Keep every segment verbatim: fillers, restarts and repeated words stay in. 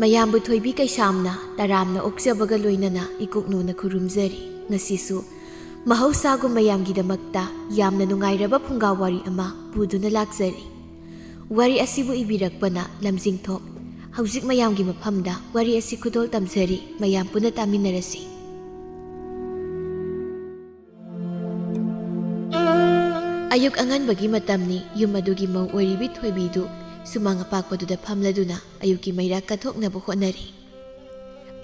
ꯃꯌꯥꯝꯕꯨ ꯊꯣꯏꯕꯤ ꯀꯩꯁꯥꯝꯅ ꯇꯔꯥꯝꯅ ꯑꯣꯛꯆꯕꯒ ꯂꯣꯏꯅꯅ ꯏꯀꯨꯛꯅꯨꯅ ꯈꯨꯔꯨꯝꯖꯔꯤ꯫ ꯉꯁꯤꯁꯨ ꯃꯍꯧꯁꯥꯒꯨꯝ ꯃꯌꯥꯝꯒꯤꯗꯃꯛꯇ ꯌꯥꯝꯅ ꯅꯨꯡꯉꯥꯏꯔꯕ ꯐꯨꯡꯒꯥ ꯋꯥꯔꯤ ꯑꯃ ꯄꯨꯗꯨꯅ ꯂꯥꯛꯆꯔꯤ꯫ ꯋꯥꯔꯤ ꯑꯁꯤꯕꯨ ꯏꯕꯤꯔꯛꯄꯅ ꯂꯝꯖꯤꯡꯊꯣꯛ꯫ ꯍꯧꯖꯤꯛ ꯃꯌꯥꯝꯒꯤ ꯃꯐꯝꯗ ꯋꯥꯔꯤ ꯑꯁꯤ ꯈꯨꯗꯣꯜ ꯇꯝꯖꯔꯤ, ꯃꯌꯥꯝ ꯄꯨꯟꯅ ꯇꯥꯃꯤꯟꯅꯔꯁꯤ꯫ ꯑꯌꯨꯛ ꯑꯉꯟꯕꯒꯤ ꯃꯇꯝꯅꯤ꯫ ꯌꯨꯝ ꯑꯗꯨꯒꯤ ꯃꯧ ꯑꯣꯏꯔꯤꯕꯤ ꯊꯣꯏꯕꯤꯗꯨ ꯁꯨꯃꯥꯡ ꯑꯄꯥꯛꯄꯗꯨꯗ ꯐꯝꯂꯗꯨꯅ ꯑꯌꯨꯛꯀꯤ ꯃꯩꯔꯥ ꯀꯠꯊꯣꯛꯅꯕ ꯍꯣꯠꯅꯔꯤ꯫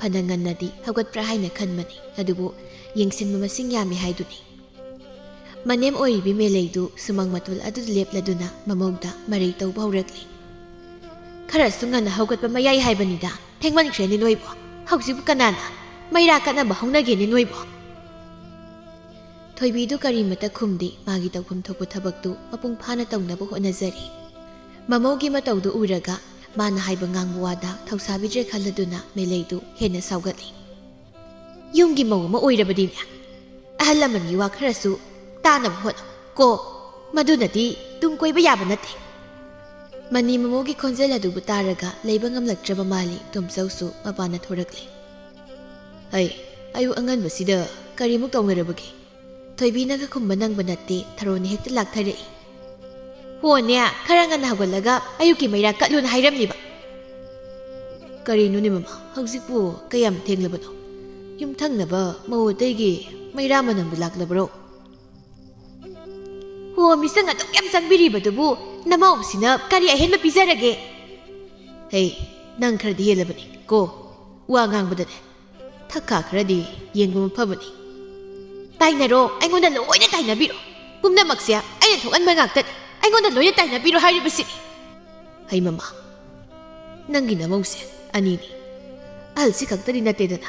ꯐꯅ ꯉꯟꯅꯗꯤ ꯍꯧꯒꯠꯄ꯭ꯔꯥ ꯍꯥꯏꯅ ꯈꯟꯕꯅꯤ, ꯑꯗꯨꯕꯨ ꯌꯦꯡꯁꯤꯟꯕ ꯃꯁꯤꯡ ꯌꯥꯝꯃꯤ ꯍꯥꯏꯗꯨꯅꯤ꯫ ꯃꯅꯦꯝ ꯑꯣꯏꯔꯤꯕꯤ ꯃꯦꯂꯩꯗꯨ ꯁꯨꯃꯥꯡ ꯃꯇꯣꯜ ꯑꯗꯨꯗ ꯂꯦꯞꯂꯗꯨꯅ ꯃꯃꯧꯗ ꯃꯔꯩ ꯇꯧꯕ ꯍꯧꯔꯛꯂꯤ꯫ "ꯈꯔꯁꯨ ꯉꯟꯅ ꯍꯧꯒꯠꯄ ꯃꯌꯥꯏ ꯍꯥꯏꯕꯅꯤꯗ, ꯊꯦꯡꯃꯟꯈ꯭ꯔꯦꯅꯦ ꯅꯣꯏꯕꯣ꯫ ꯍꯧꯖꯤꯛꯄꯨ ꯀꯅꯥꯅ ꯃꯩꯔꯥ ꯀꯠꯅꯕ ꯍꯧꯅꯒꯦꯅꯦ ꯅꯣꯏꯕꯣ?" ꯊꯣꯏꯕꯤꯗꯨ ꯀꯔꯤꯃꯠꯇ ꯈꯨꯝꯗꯦ, ꯃꯥꯒꯤ ꯇꯧꯐꯝ ꯊꯣꯛꯄ ꯊꯕꯛꯇꯨ ꯃꯄꯨꯡ ꯐꯥꯅ ꯇꯧꯅꯕ ꯍꯣꯠꯅꯖꯔꯤ꯫ ꯃꯃꯧꯒꯤ ꯃꯇꯧꯗꯨ ꯎꯔꯒ ꯃꯥꯅ ꯍꯥꯏꯕ ꯉꯥꯡꯕ ꯋꯥꯗ ꯊꯧꯁꯥꯕꯤꯗ꯭ꯔꯦ ꯈꯜꯂꯗꯨꯅ ꯃꯦꯂꯩꯗꯨ ꯍꯦꯟꯅ ꯁꯥꯎꯒꯠꯂꯤ꯫ "ꯌꯨꯝꯒꯤ ꯃꯧ ꯑꯃ ꯑꯣꯏꯔꯕꯗꯤꯅꯦ, ꯑꯍꯜ ꯂꯃꯟꯒꯤ ꯋꯥ ꯈꯔꯁꯨ ꯇꯥꯅꯕ ꯍꯣꯠꯅꯧ ꯀꯣ, ꯃꯗꯨꯅꯗꯤ ꯇꯨꯡ ꯀꯣꯏꯕ ꯌꯥꯕ ꯅꯠꯇꯦ"꯫ ꯃꯅꯤ ꯃꯃꯧꯒꯤ ꯈꯣꯟꯖꯦꯜ ꯑꯗꯨꯕꯨ ꯇꯥꯔꯒ ꯂꯩꯕ ꯉꯝꯂꯛꯇ꯭ꯔꯕ ꯃꯥꯜꯂꯤ꯫ ꯇꯣꯝꯆꯧꯁꯨ ꯃꯄꯥꯟꯗ ꯊꯣꯔꯛꯂꯤ꯫ "ꯑꯩ ꯑꯌꯨꯛ ꯑꯉꯟꯕꯁꯤꯗ ꯀꯔꯤꯃꯨꯛ ꯇꯧꯅꯔꯕꯒꯦ?" ꯊꯣꯏꯕꯤꯅꯒ ꯈꯨꯝꯕ ꯅꯪꯕ ꯅꯠꯇꯦ, ꯊꯔꯣꯅ ꯍꯦꯛꯇ ꯂꯥꯛꯊꯔꯛꯏ꯫ "ꯍꯣꯅꯦ, ꯈꯔ ꯉꯟꯅ ꯍꯧꯒꯠꯂꯒ ꯑꯌꯨꯛꯀꯤ ꯃꯩꯔꯥ ꯀꯠꯂꯨꯅ ꯍꯥꯏꯔꯝꯂꯤꯕ"꯫ "ꯀꯔꯤꯅꯣꯅꯦ ꯃꯃꯥ, ꯍꯧꯖꯤꯛꯄꯨ ꯀꯌꯥꯝ ꯊꯦꯡꯂꯕꯅꯣ? ꯌꯨꯝꯊꯪꯅꯕ ꯃꯧ ꯑꯇꯩꯒꯤ ꯃꯩꯔꯥ ꯃꯅꯝꯕꯨ ꯂꯥꯛꯂꯕ꯭ꯔꯣ?" "ꯍꯣ, ꯃꯤꯆꯪ ꯑꯗꯨꯛ ꯌꯥꯝ ꯆꯪꯕꯤꯔꯤꯕꯗꯨꯕꯨ ꯅꯃꯧꯁꯤꯅ ꯀꯔꯤ ꯑꯍꯦꯟꯕ ꯄꯤꯖꯔꯒꯦ?" "ꯍꯦ, ꯅꯪ ꯈꯔꯗꯤ ꯍꯦꯜꯂꯕꯅꯤ ꯀꯣ, ꯋꯥ ꯉꯥꯡꯕꯗꯅꯦ꯫ ꯊꯛꯈꯥ ꯈꯔꯗꯤ ꯌꯦꯡꯕ ꯃꯐꯕꯅꯤ"꯫ "ꯇꯥꯏꯅꯔꯣ, ꯑꯩꯉꯣꯟꯗ ꯂꯣꯏꯅ ꯇꯥꯏꯅꯕꯤꯔꯣ꯫ ꯄꯨꯝꯅꯃꯛꯁꯦ ꯑꯩꯅ ꯊꯣꯛꯍꯟꯕ ꯉꯥꯛꯇꯅꯤ꯫ ꯑꯩꯉꯣꯟꯗ ꯂꯣꯏꯅ ꯇꯥꯏꯅꯕꯤꯔꯣ ꯍꯥꯏꯔꯤꯕꯁꯤꯅꯤ"꯫ "ꯍꯩ ꯃꯃꯥ, ꯅꯪꯒꯤ ꯅꯃꯧꯁꯦ ꯑꯅꯤꯅꯤ꯫ ꯑꯍꯜꯁꯤ ꯈꯛꯇꯗꯤ ꯅꯠꯇꯦꯗꯅ꯫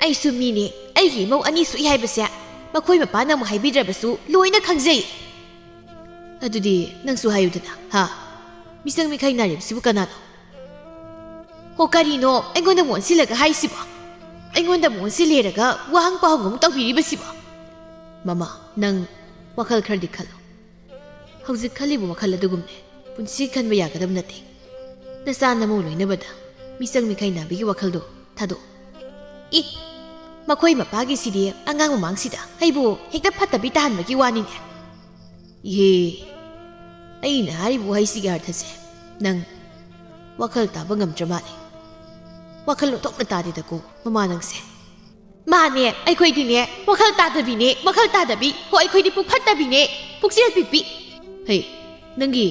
ꯑꯩꯁꯨ ꯃꯤꯅꯦ, ꯑꯩꯒꯤ ꯏꯃꯧ ꯑꯅꯤ ꯁꯨꯏ ꯍꯥꯏꯕꯁꯦ ꯃꯈꯣꯏ ꯃꯄꯥꯅ ꯑꯃꯨꯛ ꯍꯥꯏꯕꯤꯗ꯭ꯔꯕꯁꯨ ꯂꯣꯏꯅ ꯈꯪꯖꯩ"꯫ "ꯑꯗꯨꯗꯤ ꯅꯪꯁꯨ ꯍꯥꯏꯌꯨꯗꯅ, ꯍꯥ? ꯃꯤꯆꯪ ꯃꯤꯈꯥꯏ ꯅꯥꯔꯤꯕꯁꯤꯕꯨ ꯀꯅꯥꯅꯣ?" "ꯍꯣ, ꯀꯔꯤꯅꯣ ꯑꯩꯉꯣꯟꯗ ꯑꯃꯨꯛ ꯑꯣꯟꯁꯤꯜꯂꯒ ꯍꯥꯏꯁꯤꯕꯣ? ꯑꯩꯉꯣꯟꯗ ꯑꯃꯨꯛ ꯑꯣꯟꯁꯤꯜꯂꯦꯔꯒ ꯋꯥꯍꯪ ꯄꯥꯎꯍꯪ ꯑꯃꯨꯛ ꯇꯧꯕꯤꯔꯤꯕꯁꯤꯕꯣ?" "ꯃꯃꯥ, ꯅꯪ ꯋꯥꯈꯜ ꯈꯔꯗꯤ ꯈꯜꯂꯨ꯫ ꯍꯧꯖꯤꯛ ꯈꯜꯂꯤꯕ ꯋꯥꯈꯜ ꯑꯗꯨꯒꯨꯝꯅꯦ ꯄꯨꯟꯁꯤ ꯈꯟꯕ ꯌꯥꯒꯗꯕ ꯅꯠꯇꯦ"꯫ ꯅꯆꯥ ꯅꯃꯧ ꯂꯣꯏꯅꯕꯗ ꯃꯤꯆꯪ ꯃꯤꯈꯥꯏ ꯅꯥꯕꯒꯤ ꯋꯥꯈꯜꯗꯣ ꯊꯥꯗꯣꯛꯑꯣ꯫ ꯏ, ꯃꯈꯣꯏ ꯃꯄꯥꯒꯤꯁꯤꯗꯤ ꯑꯉꯥꯡ ꯃꯃꯥꯡꯁꯤꯗ ꯑꯩꯕꯨ ꯍꯦꯛꯇ ꯐꯠꯇꯕꯤ ꯇꯥꯍꯟꯕꯒꯤ ꯋꯥꯅꯤꯅꯦ꯫ ꯏꯍꯦ, ꯑꯩꯅ ꯍꯥꯏꯔꯤꯕ ꯋꯥꯍꯩꯁꯤꯒꯤ ꯑꯔꯊꯁꯦ ꯅꯪ ꯋꯥꯈꯜ ꯇꯥꯕ ꯉꯝꯗ꯭ꯔ ꯃꯥꯜꯂꯦ꯫ ꯋꯥꯈꯜ ꯑꯣꯟꯊꯣꯛꯅ ꯇꯥꯗꯦꯗꯀꯣ ꯃꯃꯥ ꯅꯪꯁꯦ꯫ ꯃꯥꯅꯦ, ꯑꯩꯈꯣꯏꯗꯤꯅꯦ ꯋꯥꯈꯜ ꯇꯥꯗꯕꯤꯅꯦ, ꯋꯥꯈꯜ ꯇꯥꯗꯕꯤ꯫ ꯍꯣ, ꯑꯩꯈꯣꯏꯗꯤ ꯄꯨꯛ ꯐꯠꯇꯕꯤꯅꯦ, ꯄꯨꯛꯆꯦꯜ ꯄꯤꯛꯄꯤ꯫ ꯍꯩ, ꯅꯪꯒꯤ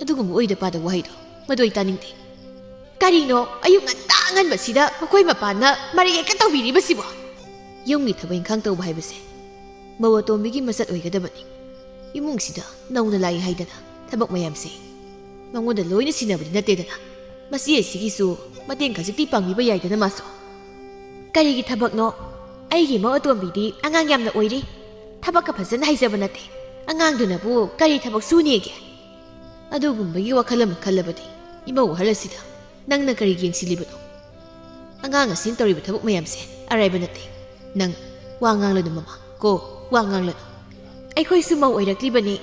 ꯑꯗꯨꯒꯨꯝꯕ ꯑꯣꯏꯗ ꯄꯥꯗꯕ ꯋꯥꯍꯩꯗꯣ ꯃꯗꯨ ꯑꯩ ꯇꯥꯅꯤꯡꯗꯦ꯫ ꯀꯔꯤꯅꯣ ꯑꯌꯨꯛ ꯉꯟꯇꯥ ꯉꯟꯕꯁꯤꯗ ꯃꯈꯣꯏ ꯃꯄꯥꯅ ꯃꯔꯩ ꯍꯦꯛꯇ ꯇꯧꯕꯤꯔꯤꯕꯁꯤꯕꯣ? ꯌꯨꯝꯒꯤ ꯊꯕꯛ ꯏꯪꯈꯥꯡ ꯇꯧꯕ ꯍꯥꯏꯕꯁꯦ ꯃꯧ ꯑꯇꯣꯝꯕꯤꯒꯤ ꯃꯆꯠ ꯑꯣꯏꯒꯗꯕꯅꯤ꯫ ꯏꯃꯨꯡꯁꯤꯗ ꯅꯧꯅ ꯂꯥꯛꯏ ꯍꯥꯏꯗꯅ ꯊꯕꯛ ꯃꯌꯥꯝꯁꯦ ꯃꯉꯣꯟꯗ ꯂꯣꯏꯅ ꯁꯤꯟꯅꯕꯗꯤ ꯅꯠꯇꯦꯗꯅ꯫ ꯃꯆꯦ ꯑꯁꯤꯒꯤꯁꯨ ꯃꯇꯦꯡ ꯈꯖꯤꯛꯇꯤ ꯄꯥꯡꯕꯤꯕ ꯌꯥꯏꯗꯅ ꯃꯥꯁꯨ꯫ ꯀꯔꯤꯒꯤ ꯊꯕꯛꯅꯣ? ꯑꯩꯒꯤ ꯃꯧ ꯑꯇꯣꯝꯕꯤꯗꯤ ꯑꯉꯥꯡ ꯌꯥꯝꯅ ꯑꯣꯏꯔꯤ꯫ ꯊꯕꯛꯀ ꯐꯖꯅ ꯍꯩꯖꯕ ꯅꯠꯇꯦ꯫ ꯑꯉꯥꯡꯗꯨꯅꯕꯨ ꯀꯔꯤ ꯊꯕꯛ ꯁꯨꯅꯦꯒꯦ? ꯑꯗꯨꯒꯨꯝꯕꯒꯤ ꯋꯥꯈꯜ ꯑꯃ ꯈꯜꯂꯕꯗꯤ ꯏꯃꯧ ꯑꯍꯜ ꯑꯁꯤꯗ ꯅꯪꯅ ꯀꯔꯤ ꯌꯦꯡꯁꯤꯜꯂꯤꯕꯅꯣ? ꯑꯉꯥꯡ ꯑꯁꯤꯅ ꯇꯧꯔꯤꯕ ꯊꯕꯛ ꯃꯌꯥꯝꯁꯦ ꯑꯔꯥꯏꯕ ꯅꯠꯇꯦ꯫ ꯅꯪ ꯋꯥ ꯉꯥꯡꯂꯅꯨ ꯃꯃꯥ ꯀꯣ, ꯋꯥ ꯉꯥꯡꯂꯅꯨ꯫ ꯑꯩꯈꯣꯏꯁꯨ ꯃꯧ ꯑꯣꯏꯔꯛꯂꯤꯕꯅꯤ꯫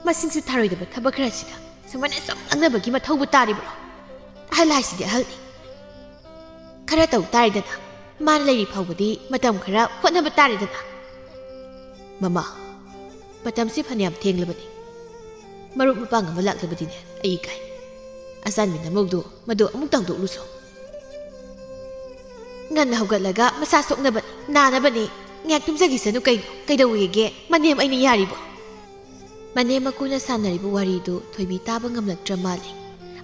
ꯃꯁꯤꯡꯁꯨ ꯊꯥꯔꯣꯏꯗꯕ ꯊꯕꯛ ꯈꯔꯁꯤꯗ ꯁꯨꯃꯥꯏꯅ ꯁꯨꯝ ꯉꯥꯡꯅꯕꯒꯤ ꯃꯊꯧꯕꯨ ꯇꯥꯔꯤꯕ꯭ꯔꯣ? ꯑꯍꯜ ꯍꯥꯏꯁꯤꯗꯤ ꯑꯍꯜꯅꯤ꯫ ꯈꯔ ꯇꯧ ꯇꯥꯔꯦꯗꯅ, ꯃꯥꯅ ꯂꯩꯔꯤ ꯐꯥꯎꯕꯗꯤ ꯃꯇꯝ ꯈꯔ ꯍꯣꯠꯅꯕ ꯇꯥꯔꯦꯗꯅ꯫ ꯃꯃꯥ, ꯃꯇꯝꯁꯤ ꯐꯅꯌꯥꯝ ꯊꯦꯡꯂꯕꯅꯤ꯫ ꯃꯔꯨꯞ ꯃꯄꯥꯡ ꯑꯃ ꯂꯥꯛꯂꯕꯗꯤꯅꯦ ꯑꯩ ꯏꯀꯥꯏ꯫ ꯑꯆꯥꯟꯕꯤ ꯅꯃꯧꯗꯣ ꯃꯗꯨ ꯑꯃꯨꯛ ꯇꯧꯗꯣꯛꯂꯨꯁꯣ꯫ ꯉꯟꯅ ꯍꯧꯒꯠꯂꯒ ꯃꯁꯥ ꯁꯣꯛꯅꯕꯅꯤ, ꯅꯥꯅꯕꯅꯤ꯫ ꯉꯥꯏꯍꯥꯛ ꯇꯨꯝꯖꯈꯤꯁꯅꯨ ꯀꯩꯅꯣ? ꯀꯩꯗꯧꯋꯦꯒꯦ? ꯃꯅꯦꯝ ꯑꯩꯅ ꯌꯥꯔꯤꯕꯣ? ꯃꯅꯦꯝ ꯃꯀꯨꯅ ꯁꯥꯟꯅꯔꯤꯕ ꯋꯥꯔꯤꯗꯨ ꯊꯣꯏꯕꯤ ꯇꯥꯕ ꯉꯝꯂꯛꯇ꯭ꯔ ꯃꯥꯜꯂꯦ꯫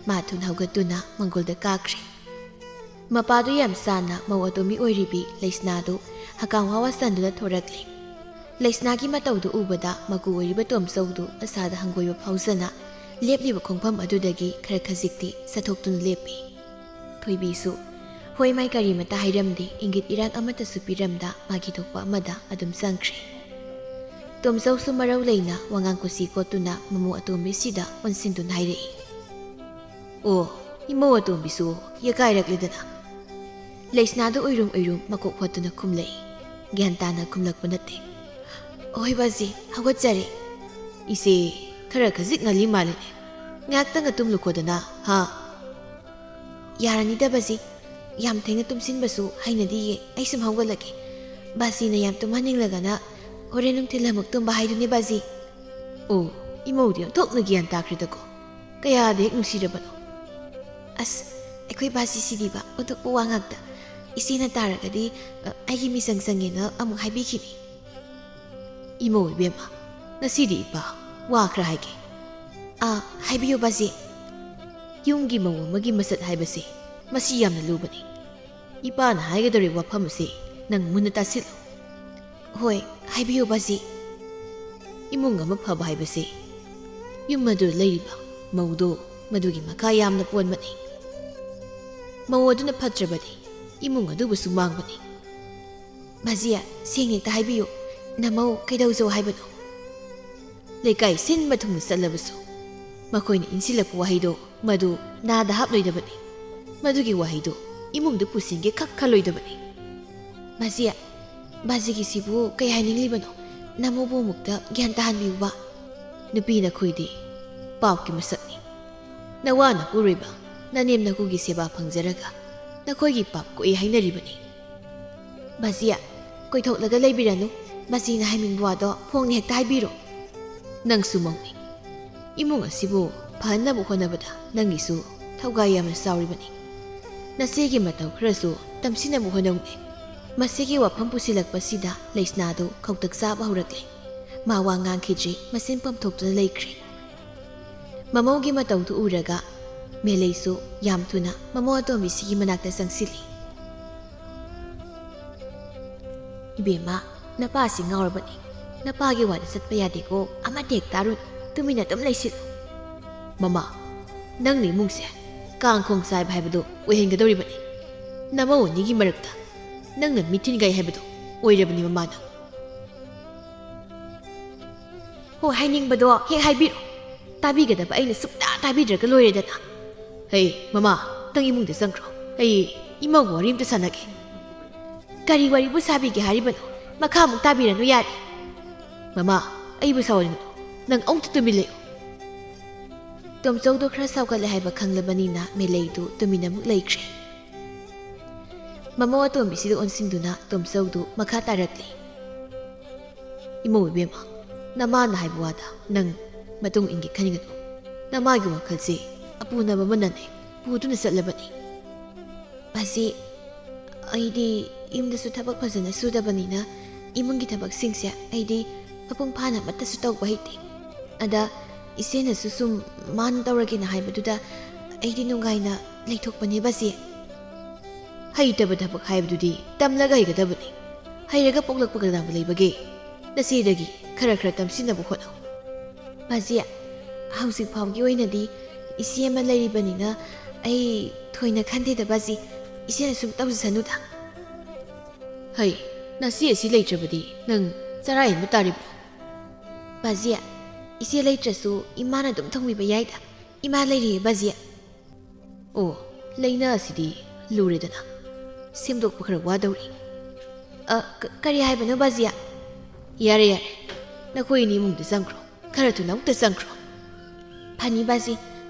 ꯃꯥ ꯊꯨꯅ ꯍꯧꯒꯠꯇꯨꯅ ꯃꯪꯒꯣꯜꯗ ꯀꯥꯈ꯭ꯔꯦ꯫ ꯃꯄꯥꯗꯨ ꯌꯥꯝ ꯆꯥꯅ ꯃꯧ ꯑꯇꯣꯝꯕꯤ ꯑꯣꯏꯔꯤꯕꯤ ꯂꯩꯁꯅꯥꯗꯨ ꯍꯀꯥꯝ ꯋꯥ ꯋꯥ ꯆꯟꯗꯨꯅ ꯊꯣꯔꯛꯂꯦ꯫ ꯂꯩꯁꯅꯥꯒꯤ ꯃꯇꯧꯗꯨ ꯎꯕꯗ ꯃꯀꯨ ꯑꯣꯏꯔꯤꯕ ꯇꯣꯝꯆꯧꯗꯨ ꯃꯁꯥꯗ ꯍꯪꯒꯣꯏꯕ ꯐꯥꯎꯖꯅ ꯂꯦꯞꯂꯤꯕ ꯈꯣꯡꯐꯝ ꯑꯗꯨꯗꯒꯤ ꯈꯔ ꯈꯖꯤꯛꯇꯤ ꯆꯠꯊꯣꯛꯇꯨꯅ ꯂꯦꯞꯄꯤ꯫ ꯊꯣꯏꯕꯤꯁꯨ ꯍꯣꯏ ꯃꯥꯏ ꯀꯔꯤꯃꯇ ꯍꯥꯏꯔꯝꯗꯦ, ꯏꯪꯒꯤꯠ ꯏꯔꯥꯡ ꯑꯃꯠꯇꯁꯨ ꯄꯤꯔꯝꯗ ꯃꯥꯒꯤ ꯊꯣꯛꯄ ꯑꯃꯗ ꯑꯗꯨꯝ ꯆꯪꯈ꯭ꯔꯦ꯫ ꯇꯣꯝꯆꯧꯁꯨ ꯃꯔꯧ ꯂꯩꯅ ꯋꯥꯉꯥꯡ ꯀꯨꯁꯤ ꯀꯣꯠꯇꯨꯅ ꯃꯃꯧ ꯑꯇꯣꯝꯕꯤꯁꯤꯗ ꯑꯣꯟꯁꯤꯟꯗꯨꯅ ꯍꯥꯏꯔꯛꯏ꯫ ꯑꯣ, ꯏꯃꯧ ꯑꯇꯣꯝꯕꯤꯁꯨ ꯌꯦꯀꯥꯏꯔꯛꯂꯦꯗꯅ꯫ ꯂꯩꯁꯅꯥꯗꯨ ꯎꯏꯔꯨꯝ ꯎꯏꯔꯨꯝ ꯃꯀꯣꯛ ꯐꯣꯠꯇꯨꯅ ꯈꯨꯝꯂꯛꯏ꯫ ꯒ꯭ꯌꯥꯟ ꯇꯥꯅ ꯈꯨꯝꯂꯛꯄ ꯅꯠꯇꯦ꯫ ꯍꯣꯏ ꯕꯥꯖꯤ, ꯍꯧꯒꯠꯆꯔꯦ꯫ ꯏꯆꯦ, ꯈꯔ ꯈꯖꯤꯛ ꯉꯜꯂꯤ ꯃꯥꯜꯂꯤꯅꯦ꯫ ꯉꯥꯏꯍꯥꯛꯇꯪ ꯑꯇꯨꯝꯂꯨꯈꯣꯗꯅ, ꯍꯥ? ꯌꯥꯔꯅꯤꯗ ꯕꯥꯖꯤ, ꯌꯥꯝ ꯊꯦꯡꯅ ꯇꯨꯝꯁꯤꯟꯕꯁꯨ ꯍꯩꯅꯗꯤꯌꯦ, ꯑꯩ ꯁꯨꯝ ꯍꯧꯒꯠꯂꯒꯦ꯫ ꯕꯥꯖꯤꯅ ꯌꯥꯝ ꯇꯨꯝꯍꯟꯅꯤꯡꯂꯒꯅ ꯍꯣꯔꯦꯟ ꯅꯨꯡꯊꯤꯜ ꯑꯃꯨꯛ ꯇꯨꯝꯕ ꯍꯥꯏꯗꯨꯅꯦ ꯕꯥꯖꯤ꯫ ꯑꯣ, ꯏꯃꯧꯗꯤ ꯑꯣꯟꯊꯣꯛꯅ ꯒ꯭ꯌꯥꯟ ꯇꯥꯈ꯭ꯔꯦꯗꯀꯣ꯫ ꯀꯌꯥꯗ ꯍꯦꯛ ꯅꯨꯡꯁꯤꯔꯕꯅꯣ꯫ ꯑꯁ, ꯑꯩꯈꯣꯏ ꯕꯥꯖꯤꯁꯤꯗꯤꯕ ꯑꯣꯟꯊꯣꯛꯄ ꯋꯥ ꯉꯥꯛꯇ꯫ ꯏꯆꯦꯅ ꯇꯥꯔꯒꯗꯤ, ꯑ, ꯑꯩꯒꯤ ꯃꯤꯆꯪ ꯆꯪꯉꯦꯅ ꯑꯃꯨꯛ ꯍꯥꯏꯕꯤꯈꯤꯅꯤ꯫ ꯏꯃꯧ ꯏꯕꯦꯝꯃ, ꯉꯁꯤꯗꯤ ꯏꯄꯥ ꯋꯥ ꯈꯔ ꯍꯥꯏꯒꯦ꯫ ꯑꯥ, ꯍꯥꯏꯕꯤꯌꯨ ꯕꯥꯖꯤ꯫ ꯌꯨꯝꯒꯤ ꯃꯧ ꯑꯃꯒꯤ ꯃꯁꯛ ꯍꯥꯏꯕꯁꯦ ꯃꯁꯤ ꯌꯥꯝꯅ ꯂꯨꯕꯅꯤ꯫ ꯏꯄꯥꯅ ꯍꯥꯏꯒꯗꯧꯔꯤꯕ ꯋꯥꯐꯝ ꯑꯁꯤ ꯅꯪ ꯃꯨꯟꯅ ꯇꯥꯁꯤꯜꯂꯨ꯫ ꯍꯣꯏ, ꯍꯥꯏꯕꯤꯌꯨ ꯕꯥꯖꯤ꯫ ꯏꯃꯨꯡ ꯑꯃ ꯐꯕ ꯍꯥꯏꯕꯁꯤ ꯌꯨꯝ ꯑꯗꯨꯗ ꯂꯩꯔꯤꯕ ꯃꯧꯗꯣ, ꯃꯗꯨꯒꯤ ꯃꯈꯥ ꯌꯥꯝꯅ ꯄꯣꯟꯕꯅꯤ꯫ ꯃꯧ ꯑꯗꯨꯅ ꯐꯠꯇ꯭ꯔꯕꯗꯤ ꯏꯃꯨꯡ ꯑꯗꯨꯕꯨꯁꯨ ꯃꯥꯡꯕꯅꯤ꯫ ꯕꯥꯖꯤ, ꯁꯦꯡꯅ ꯍꯦꯛꯇ ꯍꯥꯏꯕꯤꯌꯨ, ꯅꯃꯧ ꯀꯩꯗꯧꯖꯧ ꯍꯥꯏꯕꯅꯣ? ꯂꯩꯀꯥꯏ ꯁꯤꯟꯕ ꯊꯨꯡꯅ ꯆꯠꯂꯕꯁꯨ ꯃꯈꯣꯏꯅ ꯏꯟꯁꯤꯜꯂꯛꯄ ꯋꯥꯍꯩꯗꯣ ꯃꯗꯨ ꯅꯥꯗ ꯍꯥꯞꯂꯣꯏꯗꯕꯅꯤ, ꯃꯗꯨꯒꯤ ꯋꯥꯍꯩꯗꯣ ꯏꯃꯨꯡꯗ ꯄꯨꯁꯤꯟꯒꯦ ꯈꯛ ꯈꯜꯂꯣꯏꯗꯕꯅꯤ꯫ ꯕꯥꯖꯤ, ꯕꯥꯖꯤꯒꯤꯁꯤꯕꯨ ꯀꯩ ꯍꯥꯏꯅꯤꯡꯂꯤꯕꯅꯣ? ꯅꯃꯧꯕꯨ ꯑꯃꯨꯛꯇ ꯒ꯭ꯌꯥꯟ ꯇꯥꯍꯟꯕꯤꯌꯨꯕ꯫ ꯅꯨꯄꯤ ꯅꯈꯣꯏꯗꯤ ꯄꯥꯞꯀꯤ ꯃꯁꯛꯅꯤ꯫ ꯅꯋꯥ ꯅꯄꯨꯔꯣꯏꯕ, ꯅꯅꯦꯝ ꯅꯀꯨꯒꯤ ꯁꯦꯕꯥ ꯐꯪꯖꯔꯒ ꯅꯈꯣꯏꯒꯤ ꯄꯥꯞ ꯀꯣꯛꯏ ꯍꯥꯏꯅꯔꯤꯕꯅꯤ꯫ ꯕꯥꯖꯤ, ꯀꯣꯏꯊꯣꯛꯂꯒ ꯂꯩꯕꯤꯔꯅꯨ꯫ ꯕꯥꯖꯤꯅ ꯍꯥꯏꯅꯤꯡꯕ ꯋꯥꯗꯣ ꯐꯣꯡꯅ ꯍꯦꯛꯇ ꯍꯥꯏꯕꯤꯔꯣ꯫ ꯅꯪꯁꯨ ꯃꯧꯅꯤ꯫ ꯏꯃꯨꯡ ꯑꯁꯤꯕꯨ ꯐꯍꯟꯅꯕ ꯍꯣꯠꯅꯕꯗ ꯅꯪꯒꯤꯁꯨ ꯊꯧꯒꯥꯏ ꯌꯥꯝꯅ ꯆꯥꯎꯔꯤꯕꯅꯤ꯫ ꯅꯆꯦꯒꯤ ꯃꯇꯧ ꯈꯔꯁꯨ ꯇꯝꯁꯤꯟꯅꯕ ꯍꯣꯠꯅꯧꯅꯦ꯫ ꯃꯁꯤꯒꯤ ꯋꯥꯐꯝ ꯄꯨꯁꯤꯜꯂꯛꯄꯁꯤꯗ ꯂꯩꯁꯅꯥꯗꯨ ꯈꯧꯇꯛ ꯆꯥꯕ ꯍꯧꯔꯛꯂꯦ꯫ ꯃꯥ ꯋꯥ ꯉꯥꯡꯈꯤꯗ꯭ꯔꯦ, ꯃꯆꯤꯟ ꯄꯣꯝꯊꯣꯛꯇꯨꯅ ꯂꯩꯈ꯭ꯔꯦ꯫ ꯃꯃꯧꯒꯤ ꯃꯇꯧꯗꯨ ꯎꯔꯒ ꯃꯦꯂꯩꯁꯨ ꯌꯥꯝ ꯊꯨꯅ ꯃꯃꯧ ꯑꯇꯣꯝꯕꯤꯁꯤꯒꯤ ꯃꯅꯥꯛꯇ ꯆꯪꯁꯤꯜꯂꯤ꯫ "ꯏꯕꯦꯝꯃ, ꯅꯄꯥꯁꯤ ꯉꯥꯎꯔꯕꯅꯤ꯫ ꯅꯄꯥꯒꯤ ꯋꯥꯗ ꯆꯠꯄ ꯌꯥꯗꯦꯀꯣ, ꯑꯃꯠꯇ ꯍꯦꯛ ꯇꯥꯔꯨꯅꯨ, ꯇꯨꯃꯤꯟꯅ ꯑꯗꯨꯝ ꯂꯩꯁꯤꯜꯂꯨ꯫" "ꯃꯃꯥ, ꯅꯪꯅ ꯏꯃꯨꯡꯁꯦ ꯀꯥꯡ ꯈꯣꯡ ꯆꯥꯏꯕ ꯍꯥꯏꯕꯗꯨ ꯑꯣꯏꯍꯟꯒꯗꯧꯔꯤꯕꯅꯤ꯫ ꯅꯃꯧ ꯑꯅꯤꯒꯤ ꯃꯔꯛꯇ ꯅꯪꯅ ꯃꯤꯊꯤꯟꯒꯥꯏ ꯍꯥꯏꯕꯗꯨ ꯑꯣꯏꯔꯕꯅꯤ ꯃꯃꯥ ꯅꯪ꯫" "ꯍꯣ, ꯍꯥꯏꯅꯤꯡꯕꯗꯣ ꯍꯦꯛ ꯍꯥꯏꯕꯤꯔꯣ꯫ ꯇꯥꯕꯤꯒꯗꯕ ꯑꯩꯅ ꯁꯨꯛꯇꯥ ꯇꯥꯕꯤꯗ꯭ꯔꯒ ꯂꯣꯏꯔꯦꯗꯅ꯫" "ꯍꯩ, ꯃꯃꯥ, ꯅꯪ ꯏꯃꯨꯡꯗ ꯆꯪꯈ꯭ꯔꯣ꯫ ꯑꯩ ꯏꯃꯧꯒ ꯋꯥꯔꯤ ꯑꯝꯇ ꯁꯥꯟꯅꯒꯦ꯫" "ꯀꯔꯤ ꯋꯥꯔꯤꯕꯨ ꯁꯥꯕꯤꯒꯦ ꯍꯥꯏꯔꯤꯕꯅꯣ? ꯃꯈꯥ ꯑꯃꯨꯛ ꯇꯥꯕꯤꯔꯅꯨ ꯌꯥꯔꯦ꯫" "ꯃꯃꯥ, ꯑꯩꯕꯨ ꯁꯥꯎꯍꯟꯒꯅꯨ꯫ ꯅꯪ ꯑꯃꯨꯛꯇ ꯇꯨꯃꯤꯟ ꯂꯩꯌꯨ꯫" ꯇꯣꯝꯆꯧꯗꯨ ꯈꯔ ꯁꯥꯎꯒꯠꯂꯦ ꯍꯥꯏꯕ ꯈꯪꯂꯕꯅꯤꯅ ꯃꯦꯂꯩꯗꯨ ꯇꯨꯃꯤꯟꯅ ꯑꯃꯨꯛ ꯂꯩꯈ꯭ꯔꯦ꯫ ꯃꯃꯧ ꯑꯇꯣꯝꯕꯤꯁꯤꯗ ꯑꯣꯟꯁꯤꯟꯗꯨꯅ ꯇꯣꯝꯆꯧꯗꯨ ꯃꯈꯥ ꯇꯥꯔꯛꯂꯤ꯫ "ꯏꯃꯧ ꯏꯕꯦꯝꯃ, ꯅꯃꯥꯅ ꯍꯥꯏꯕ ꯋꯥꯗ ꯅꯪ ꯃꯇꯨꯡ ꯏꯟꯒꯦ ꯈꯟꯒꯅꯨ꯫ ꯅꯃꯥꯒꯤ ꯋꯥꯈꯜꯁꯦ ꯑꯄꯨꯅꯕ ꯑꯃꯅꯅꯦ ꯄꯨꯗꯨꯅ ꯆꯠꯂꯕꯅꯤ꯫ ꯕꯥꯖꯤ, ꯑꯩꯗꯤ ꯌꯨꯝꯗꯁꯨ ꯊꯕꯛ ꯐꯖꯅ ꯁꯨꯗꯕꯅꯤꯅ ꯏꯃꯨꯡꯒꯤ ꯊꯕꯛꯁꯤꯡꯁꯦ ꯑꯩꯗꯤ ꯃꯄꯨꯡ ꯐꯥꯅ ꯑꯃꯠꯇꯁꯨ ꯇꯧꯕ ꯍꯩꯇꯦ꯫ ꯑꯗ ꯏꯆꯦꯅꯁꯨ ꯁꯨꯝ ꯃꯥꯅ ꯇꯧꯔꯒꯦꯅ ꯍꯥꯏꯕꯗꯨꯗ ꯑꯩꯗꯤ ꯅꯨꯡꯉꯥꯏꯅ ꯂꯩꯊꯣꯛꯄꯅꯦ ꯕꯥꯖꯤ꯫" "ꯍꯩꯇꯕ ꯊꯕꯛ ꯍꯥꯏꯕꯗꯨꯗꯤ ꯇꯝꯂꯒ ꯍꯩꯒꯗꯕꯅꯤ꯫ ꯍꯩꯔꯒ ꯄꯣꯛꯂꯛꯄ ꯀꯅꯥꯕꯨ ꯂꯩꯕꯒꯦ? ꯅꯆꯦꯗꯒꯤ ꯈꯔ ꯈꯔ ꯇꯝꯁꯤꯟꯅꯕ ꯍꯣꯠꯅꯧ꯫" "ꯕꯥꯖꯤ, ꯍꯧꯖꯤꯛ ꯐꯥꯎꯒꯤ ꯑꯣꯏꯅꯗꯤ ꯏꯆꯦ ꯑꯃ ꯂꯩꯔꯤꯕꯅꯤꯅ ꯑꯩ ꯊꯣꯏꯅ ꯈꯟꯗꯦꯗ ꯕꯥꯖꯤ꯫ ꯏꯆꯦꯅ ꯁꯨꯝ ꯇꯧꯖꯁꯅꯨꯗ꯫" "ꯍꯩ, ꯅꯆꯦ ꯑꯁꯤ ꯂꯩꯇ꯭ꯔꯕꯗꯤ ꯅꯪ ꯆꯔꯥ ꯍꯦꯟꯕ ꯇꯥꯔꯤꯕ꯭ꯔꯣ?" "ꯕꯥꯖꯤ, ꯏꯆꯦ ꯂꯩꯇ꯭ꯔꯁꯨ ꯏꯃꯥꯅ ꯑꯗꯨꯝ ꯊꯣꯡꯕꯤꯕ ꯌꯥꯏꯗ꯫ ꯏꯃꯥ ꯂꯩꯔꯤꯌꯦ ꯕꯥꯖꯤ꯫" "ꯑꯣ, ꯂꯩꯅꯥ ꯑꯁꯤꯗꯤ ꯂꯨꯔꯦꯗꯅ꯫ ꯁꯦꯝꯗꯣꯛꯄ ꯈꯔ ꯋꯥꯗꯧꯔꯤ꯫" "ꯑ, ꯀ-, ꯀꯔꯤ ꯍꯥꯏꯕꯅꯣ ꯕꯥꯖꯤ?" "ꯌꯥꯔꯦ, ꯌꯥꯔꯦ, ꯅꯈꯣꯏ ꯑꯅꯤ ꯏꯃꯨꯡꯗ ꯆꯪꯈ꯭ꯔꯣ꯫ ꯈꯔ ꯊꯨꯅ ꯑꯃꯨꯛꯇ ꯆꯪꯈ꯭ꯔꯣ꯫" "ꯐꯅꯤ ꯕꯥꯖꯤ꯫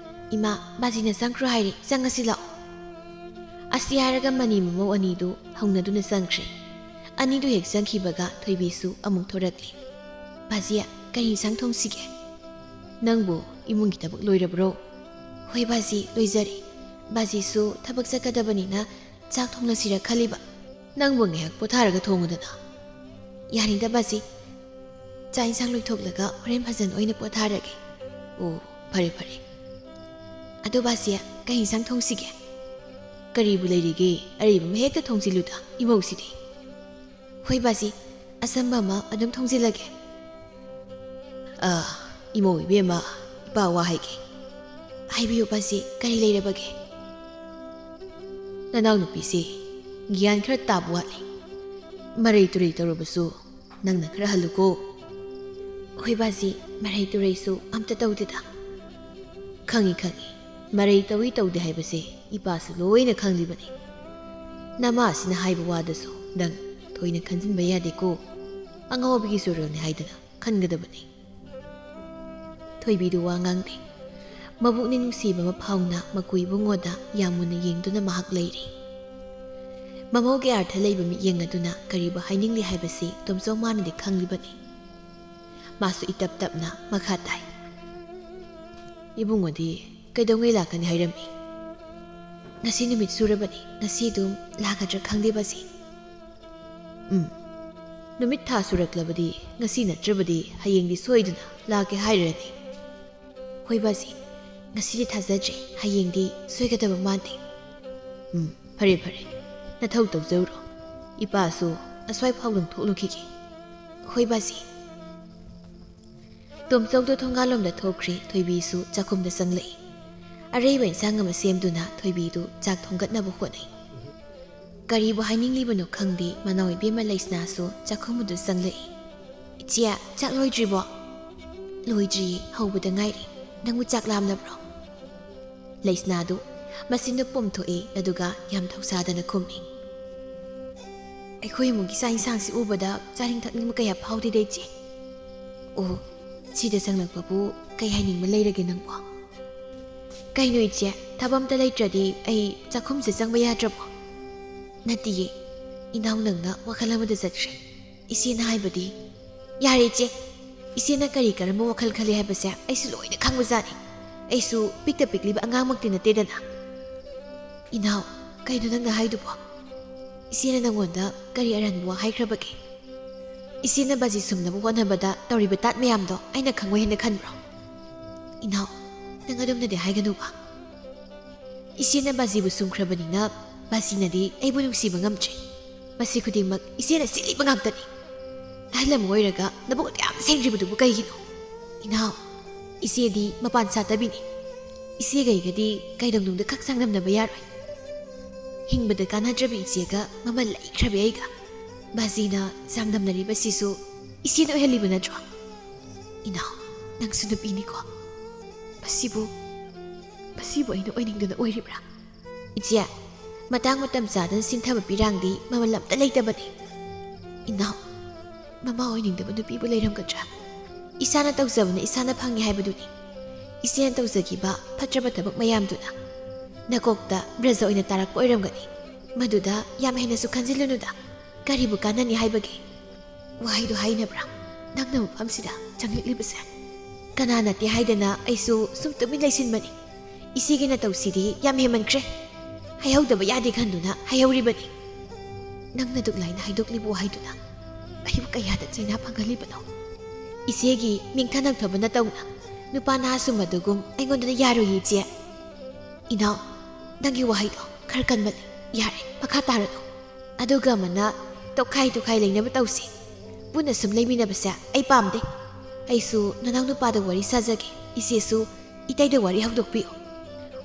ꯏꯃꯥ, ꯕꯥꯖꯤꯅ ꯆꯪꯈ꯭ꯔꯣ ꯍꯥꯏꯔꯦ, ꯆꯪꯉꯁꯤ ꯂꯥꯛꯑꯣ꯫" ꯑꯁꯤ ꯍꯥꯏꯔꯒ ꯃꯅꯤ ꯃꯃꯧ ꯑꯅꯤꯗꯨ ꯍꯧꯅꯗꯨꯅ ꯆꯪꯈ꯭ꯔꯦ꯫ ꯑꯅꯤꯗꯨ ꯍꯦꯛ ꯆꯪꯈꯤꯕꯒ ꯊꯣꯏꯕꯤꯁꯨ ꯑꯃꯨꯛ ꯊꯣꯔꯛꯂꯦ꯫ "ꯕꯥꯖꯤ, ꯀꯔꯤ ꯏꯟꯁꯥꯡ ꯊꯣꯡꯁꯤꯒꯦ?" "ꯅꯪꯕꯨ ꯏꯃꯨꯡꯒꯤ ꯊꯕꯛ ꯂꯣꯏꯔꯕ꯭ꯔꯣ?" "ꯍꯣꯏ ꯕꯥꯖꯤ, ꯂꯣꯏꯖꯔꯦ꯫ ꯕꯥꯖꯤꯁꯨ ꯊꯕꯛ ꯆꯠꯀꯗꯕꯅꯤꯅ ꯆꯥꯛ ꯊꯣꯡꯂꯁꯤꯔ ꯈꯜꯂꯤꯕ꯫" "ꯅꯪꯕꯨ ꯉꯥꯏꯍꯥꯛ ꯄꯣꯊꯥꯔꯒ ꯊꯣꯡꯉꯨꯗꯅ꯫" "ꯌꯥꯅꯤꯗ ꯕꯥꯖꯤ, ꯆꯥꯛ ꯏꯟꯁꯥꯡ ꯂꯣꯏꯊꯣꯛꯂꯒ ꯍꯣꯔꯦꯟ ꯐꯖꯅ ꯑꯣꯏꯅ ꯄꯣꯊꯥꯔꯒꯦ꯫" "ꯑꯣ, ꯐꯔꯦ ꯐꯔꯦ꯫ ꯑꯗꯣ ꯕꯥꯖꯤ, ꯀꯩ ꯏꯟꯁꯥꯡ ꯊꯣꯡꯁꯤꯒꯦ?" "ꯀꯔꯤꯕꯨ ꯂꯩꯔꯤꯒꯦ, ꯑꯔꯩꯕ ꯑꯃ ꯍꯦꯛꯇ ꯊꯣꯡꯖꯤꯜꯂꯨꯗ, ꯏꯃꯧꯁꯤꯗꯤ꯫" "ꯍꯣꯏ ꯕꯥꯖꯤ, ꯑꯆꯝꯕ ꯑꯃ ꯑꯗꯨꯝ ꯊꯣꯡꯖꯤꯜꯂꯒꯦ꯫" "ꯑ, ꯏꯃꯧ ꯏꯕꯦꯝꯃ, ꯏꯄꯥ ꯋꯥ ꯍꯥꯏꯒꯦ꯫" "ꯍꯥꯏꯕꯤꯌꯨ ꯕꯥꯖꯤ, ꯀꯔꯤ ꯂꯩꯔꯕꯒꯦ?" "ꯅꯅꯥꯎꯅꯨꯄꯤꯁꯤ ꯒ꯭ꯌꯥꯟ ꯈꯔ ꯇꯥꯕ ꯋꯥꯠꯂꯤ꯫ ꯃꯔꯩ ꯇꯨꯔꯩ ꯇꯧꯔꯕꯁꯨ ꯅꯪꯅ ꯈꯔ ꯍꯜꯂꯨꯀꯣ꯫" "ꯍꯣꯏ ꯕꯥꯖꯤ, ꯃꯔꯩ ꯇꯨꯔꯩꯁꯨ ꯑꯝꯇ ꯇꯧꯗꯦꯗ꯫" "ꯈꯪꯉꯤ, ꯈꯪꯉꯤ꯫ ꯃꯔꯩ ꯇꯧꯏ ꯇꯧꯗꯦ ꯍꯥꯏꯕꯁꯦ ꯏꯄꯥꯁꯨ ꯂꯣꯏꯅ ꯈꯪꯂꯤꯕꯅꯤ꯫ ꯅꯃꯥ ꯑꯁꯤꯅ ꯍꯥꯏꯕ ꯋꯥꯗꯁꯨ ꯅꯪ ꯊꯣꯏꯅ ꯈꯟꯖꯤꯟꯕ ꯌꯥꯗꯦꯀꯣ꯫ ꯑꯉꯥꯎꯕꯤꯒꯤ ꯆꯨꯔꯦꯜꯅꯤ ꯍꯥꯏꯗꯅ ꯈꯟꯒꯗꯕꯅꯤ꯫" ꯊꯣꯏꯕꯤꯗꯨ ꯋꯥ ꯉꯥꯡꯗꯦ꯫ ꯃꯕꯨꯛꯅꯤꯡ ꯅꯨꯡꯁꯤꯕ ꯑꯃ ꯐꯥꯎꯅ ꯃꯀꯨ ꯏꯕꯨꯡꯉꯣꯗ ꯌꯥꯝ ꯃꯨꯟꯅ ꯌꯦꯡꯗꯨꯅ ꯃꯍꯥꯛ ꯂꯩꯔꯤ꯫ ꯃꯃꯧꯒꯤ ꯑꯥꯔꯊ ꯂꯩꯕ ꯃꯤꯠꯌꯦꯡ ꯑꯗꯨꯅ ꯀꯔꯤꯕꯨ ꯍꯥꯏꯅꯤꯡꯂꯤ ꯍꯥꯏꯕꯁꯤ ꯇꯣꯝꯆꯧ ꯃꯥꯅꯗꯤ ꯈꯪꯂꯤꯕꯅꯤ꯫ ꯃꯥꯁꯨ ꯏꯇꯞ ꯇꯞꯅ ꯃꯈꯥ ꯇꯥꯏ꯫ ꯏꯕꯨꯡꯉꯣꯗꯤ ꯀꯩꯗꯧꯉꯩ ꯂꯥꯛꯀꯅꯤ ꯍꯥꯏꯔꯝꯃꯤ? ꯉꯁꯤ ꯅꯨꯃꯤꯠ ꯁꯨꯔꯕꯅꯤ, ꯉꯁꯤ ꯑꯗꯨꯝ ꯂꯥꯛꯀꯗ꯭ꯔꯥ ꯈꯪꯗꯦ ꯕꯥꯖꯤ꯫ ꯎꯝ, ꯅꯨꯃꯤꯠ ꯊꯥ ꯁꯨꯔꯛꯂꯕꯗꯤ ꯉꯁꯤ ꯅꯠꯇ꯭ꯔꯕꯗꯤ ꯍꯌꯦꯡꯗꯤ ꯁꯣꯏꯗꯅ ꯂꯥꯛꯀꯦ ꯍꯥꯏꯔꯅꯤ꯫ ꯍꯣꯏ ꯕꯥꯖꯤ, ꯉꯁꯤꯗꯤ ꯊꯥꯖꯗ꯭ꯔꯦ, ꯍꯌꯦꯡꯗꯤ ꯁꯣꯏꯒꯗꯕ ꯃꯥꯟꯗꯦ꯫ ꯎꯝ, ꯐꯔꯦ ꯐꯔꯦ, ꯅꯊꯧ ꯇꯧꯖꯧꯔꯣ꯫ ꯏꯄꯥꯁꯨ ꯑꯁ꯭ꯋꯥꯏ ꯐꯥꯎꯗꯪ ꯊꯣꯛꯂꯨꯈꯤꯒꯦ꯫ ꯍꯣꯏ ꯕꯥꯖꯤ꯫ ꯇꯣꯝꯆꯧꯗꯣ ꯊꯣꯡꯒꯥꯜꯂꯣꯝꯗ ꯊꯣꯛꯈ꯭ꯔꯦ, ꯊꯣꯏꯕꯤꯁꯨ ꯆꯥꯛꯈꯨꯝꯗ ꯆꯪꯂꯛꯏ꯫ ꯑꯔꯩꯕ ꯏꯟꯁꯥꯡ ꯑꯃ ꯁꯦꯝꯗꯨꯅ ꯊꯣꯏꯕꯤꯗꯨ ꯆꯥꯛ ꯊꯣꯡꯒꯠꯅꯕ ꯍꯣꯠꯅꯩ꯫ ꯀꯔꯤꯕꯨ ꯍꯥꯏꯅꯤꯡꯂꯤꯕꯅꯣ ꯈꯪꯗꯦ, ꯃꯅꯥꯎ ꯏꯕꯦꯝꯃ ꯂꯩꯁꯅꯥꯁꯨ ꯆꯥꯛꯈꯨꯝ ꯑꯗꯨ ꯆꯪꯂꯛꯏ꯫ "ꯏꯆꯦ, ꯆꯥꯛ ꯂꯣꯏꯗ꯭ꯔꯤꯕꯣ?" "ꯂꯣꯏꯗ꯭ꯔꯤꯌꯦ, ꯍꯧꯕꯗ ꯉꯥꯏꯔꯤ꯫ ꯅꯪꯕꯨ ꯆꯥꯛ ꯂꯥꯝꯂꯕ꯭ꯔꯣ?" ꯂꯩꯁꯅꯥꯗꯨ ꯃꯆꯤꯟꯗꯨ ꯄꯣꯝꯊꯣꯛꯏ, ꯑꯗꯨꯒ ꯌꯥꯝ ꯊꯧꯁꯥꯗꯅ ꯈꯨꯝꯃꯤ꯫ "ꯑꯩꯈꯣꯏ ꯏꯃꯨꯡꯒꯤ ꯆꯥꯛ ꯏꯟꯁꯥꯡꯁꯤ ꯎꯕꯗ ꯆꯥꯅꯤꯡ ꯊꯛꯅꯤꯡꯕ ꯀꯌꯥ ꯐꯥꯎꯗꯦꯗ ꯏꯆꯦ꯫ ꯑꯣ, ꯁꯤꯗ ꯆꯪꯂꯛꯄꯕꯨ ꯀꯩ ꯍꯥꯏꯅꯤꯡꯕ ꯂꯩꯔꯒꯦ ꯅꯪꯕꯣ?" "ꯀꯩꯅꯣ ꯏꯆꯦ, ꯊꯕꯛ ꯑꯝꯇ ꯂꯩꯇ꯭ꯔꯗꯤ ꯑꯩ ꯆꯥꯛꯈꯨꯝꯁꯦ ꯆꯪꯕ ꯌꯥꯗ꯭ꯔꯕꯣ?" "ꯅꯠꯇꯤꯌꯦ, ꯏꯅꯥꯎ ꯅꯪꯅ ꯋꯥꯈꯜ ꯑꯃꯗ ꯆꯠꯈ꯭ꯔꯦ꯫ ꯏꯆꯦꯅ ꯍꯥꯏꯕꯗꯤ..." "ꯌꯥꯔꯦ ꯏꯆꯦ, ꯏꯆꯦꯅ ꯀꯔꯤ ꯀꯔꯝꯕ ꯋꯥꯈꯜ ꯈꯜꯂꯤ ꯍꯥꯏꯕꯁꯦ ꯑꯩꯁꯨ ꯂꯣꯏꯅ ꯈꯪꯕꯖꯥꯠꯅꯤ꯫ ꯑꯩꯁꯨ ꯄꯤꯛꯇ ꯄꯤꯛꯂꯤꯕ ꯑꯉꯥꯡꯃꯛꯇꯤ ꯅꯠꯇꯦꯗꯅ꯫" "ꯏꯅꯥꯎ, ꯀꯩꯅꯣ ꯅꯪꯅ ꯍꯥꯏꯗꯨꯕꯣ? ꯏꯆꯦꯅ ꯅꯪꯉꯣꯟꯗ ꯀꯔꯤ ꯑꯔꯥꯟꯕ ꯋꯥ ꯍꯥꯏꯈ꯭ꯔꯕꯒꯦ? ꯏꯆꯦꯅ ꯕꯥꯖꯤ ꯁꯨꯝꯅꯕ ꯍꯣꯠꯅꯕꯗ ꯇꯧꯔꯤꯕ ꯇꯥꯠ ꯃꯌꯥꯝꯗꯣ ꯑꯩꯅ ꯈꯪꯉꯣꯏ ꯍꯥꯏꯅ ꯈꯟꯕ꯭ꯔꯣ?" "ꯏꯅꯥꯎ, ꯅꯪ ꯑꯗꯨꯝꯅꯗꯤ ꯍꯥꯏꯒꯅꯨꯕ꯫ ꯏꯆꯦꯅ ꯕꯥꯖꯤꯕꯨ ꯁꯨꯝꯈ꯭ꯔꯕꯅꯤꯅ ꯕꯥꯖꯤꯅꯗꯤ ꯑꯩꯕꯨ ꯅꯨꯡꯁꯤꯕ ꯉꯝꯗ꯭ꯔꯦ꯫ ꯃꯁꯤ ꯈꯨꯗꯤꯡꯃꯛ ꯏꯆꯦꯅ ꯁꯤꯜꯂꯤꯕ ꯉꯥꯛꯇꯅꯤ꯫ ꯑꯍꯜ ꯑꯃ ꯑꯣꯏꯔꯒ ꯅꯕꯨꯛ ꯑꯗꯨ ꯌꯥꯝ ꯁꯦꯡꯗ꯭ꯔꯤꯕꯗꯨꯕꯨ ꯀꯩꯒꯤꯅꯣ? ꯏꯅꯥꯎ, ꯏꯆꯦꯗꯤ ꯃꯄꯥꯟ ꯁꯥꯠꯇꯕꯤꯅꯤ꯫ ꯏꯆꯦꯒ ꯑꯩꯒꯗꯤ ꯀꯩꯗꯧꯅꯨꯡꯗ ꯈꯛ ꯆꯥꯡꯗꯝꯅꯕ ꯌꯥꯔꯣꯏ꯫ ꯍꯤꯡꯕꯗ ꯀꯥꯟꯅꯗ꯭ꯔꯕ ꯏꯆꯦꯒ ꯃꯃꯜ ꯂꯩꯈ꯭ꯔꯕꯤ ꯑꯩꯒ ꯕꯥꯖꯤꯅ ꯆꯥꯡꯗꯝꯅꯔꯤꯕꯁꯤꯁꯨ ꯏꯆꯦꯅ ꯑꯣꯏꯍꯜꯂꯤꯕ ꯅꯠꯇ꯭ꯔꯣ? ꯏꯅꯥꯎ, ꯅꯪꯁꯨ ꯅꯨꯄꯤꯅꯤꯀꯣ꯫ ꯃꯁꯤꯕꯨ, ꯃꯁꯤꯕꯨ ꯑꯩꯅ ꯑꯣꯏꯅꯤꯡꯗꯅ ꯑꯣꯏꯔꯤꯕ꯭ꯔꯥ?" "ꯏꯆꯦ, ꯃꯇꯥꯡ ꯃꯇꯝ ꯆꯥꯗꯅ ꯁꯤꯡꯊꯕ ꯄꯤꯔꯥꯡꯗꯤ ꯃꯃꯜ ꯑꯝꯇ ꯂꯩꯇꯕꯅꯤ꯫" "ꯏꯅꯥꯎ, ꯃꯃꯥ ꯑꯣꯏꯅꯤꯡꯗꯕ ꯅꯨꯄꯤꯕꯨ ꯂꯩꯔꯝꯒꯗ꯭ꯔꯥ? ꯏꯁꯥꯅ ꯇꯧꯖꯕꯅ ꯏꯁꯥꯅ ꯐꯪꯉꯤ ꯍꯥꯏꯕꯗꯨꯅꯤ꯫ ꯏꯆꯦꯅ ꯇꯧꯖꯈꯤꯕ ꯐꯠꯇ꯭ꯔꯕ ꯊꯕꯛ ꯃꯌꯥꯝꯗꯨꯅ꯫ ꯅꯀꯣꯛꯇ ꯕ꯭ꯔꯖ ꯑꯣꯏꯅ ꯇꯥꯔꯛꯄ ꯑꯣꯏꯔꯝꯒꯅꯤ꯫ ꯃꯗꯨꯗ ꯌꯥꯝ ꯍꯦꯟꯅꯁꯨ ꯈꯟꯖꯤꯜꯂꯨꯅꯨꯗ꯫ ꯀꯔꯤꯕꯨ ꯀꯥꯟꯅꯅꯤ ꯍꯥꯏꯕꯒꯦ? ꯋꯥꯍꯩꯗꯨ ꯍꯥꯏꯅꯕ꯭ꯔꯥ ꯅꯪꯅ ꯃꯐꯝꯁꯤꯗ ꯆꯪꯂꯛꯂꯤꯕꯁꯦ? ꯀꯅꯥ ꯅꯠꯇꯦ ꯍꯥꯏꯗꯅ ꯑꯩꯁꯨ ꯁꯨꯝ ꯇꯨꯃꯤꯟ ꯂꯩꯁꯤꯟꯕꯅꯤ꯫ ꯏꯆꯦꯒꯤ ꯅꯇꯧꯁꯤꯗꯤ ꯌꯥꯝ ꯍꯦꯟꯃꯟꯈ꯭ꯔꯦ꯫ ꯍꯥꯏꯍꯧꯗꯕ ꯌꯥꯗꯦ ꯈꯟꯗꯨꯅ ꯍꯥꯏꯍꯧꯔꯤꯕꯅꯤ꯫ ꯅꯪꯅ ꯑꯗꯨꯛ ꯂꯥꯏꯅ ꯍꯥꯏꯗꯣꯛꯂꯤꯕ ꯋꯥꯍꯩꯗꯨꯅ ꯑꯩꯕꯨ ꯀꯌꯥꯗ ꯆꯩꯅꯥ ꯐꯪꯍꯜꯂꯤꯕꯅꯣ? ꯏꯆꯦꯒꯤ ꯅꯤꯡꯊꯥ ꯅꯪꯊꯕ ꯅꯇꯧꯅ ꯅꯨꯄꯥ ꯅꯍꯥ ꯁꯨꯝꯕꯗꯨꯒꯨꯝ ꯑꯩꯉꯣꯟꯗ ꯌꯥꯔꯣꯏꯌꯦ, ꯏꯆꯦ꯫ ꯏꯅꯥꯎ, ꯅꯪꯒꯤ ꯋꯥꯍꯩꯗꯣ ꯈꯔ ꯀꯟꯃꯜꯂꯤ꯫ ꯌꯥꯔꯦ, ꯃꯈꯥ ꯇꯥꯔꯅꯨ꯫ ꯑꯗꯨꯒ ꯑꯃꯅ ꯇꯣꯈꯥꯏ ꯇꯣꯈꯥꯏ ꯂꯩꯅꯕ ꯇꯧꯁꯤ꯫ ꯄꯨꯟꯅ ꯁꯨꯝ ꯂꯩꯃꯤꯟꯅꯕꯁꯦ ꯑꯩ ꯄꯥꯝꯗꯦ꯫ ꯑꯩꯁꯨ ꯅꯅꯥꯎ ꯅꯨꯄꯥꯗ ꯋꯥꯔꯤ ꯁꯥꯖꯒꯦ, ꯏꯆꯦꯁꯨ ꯏꯇꯩꯗ ꯋꯥꯔꯤ ꯍꯧꯗꯣꯛꯄꯤꯌꯨ꯫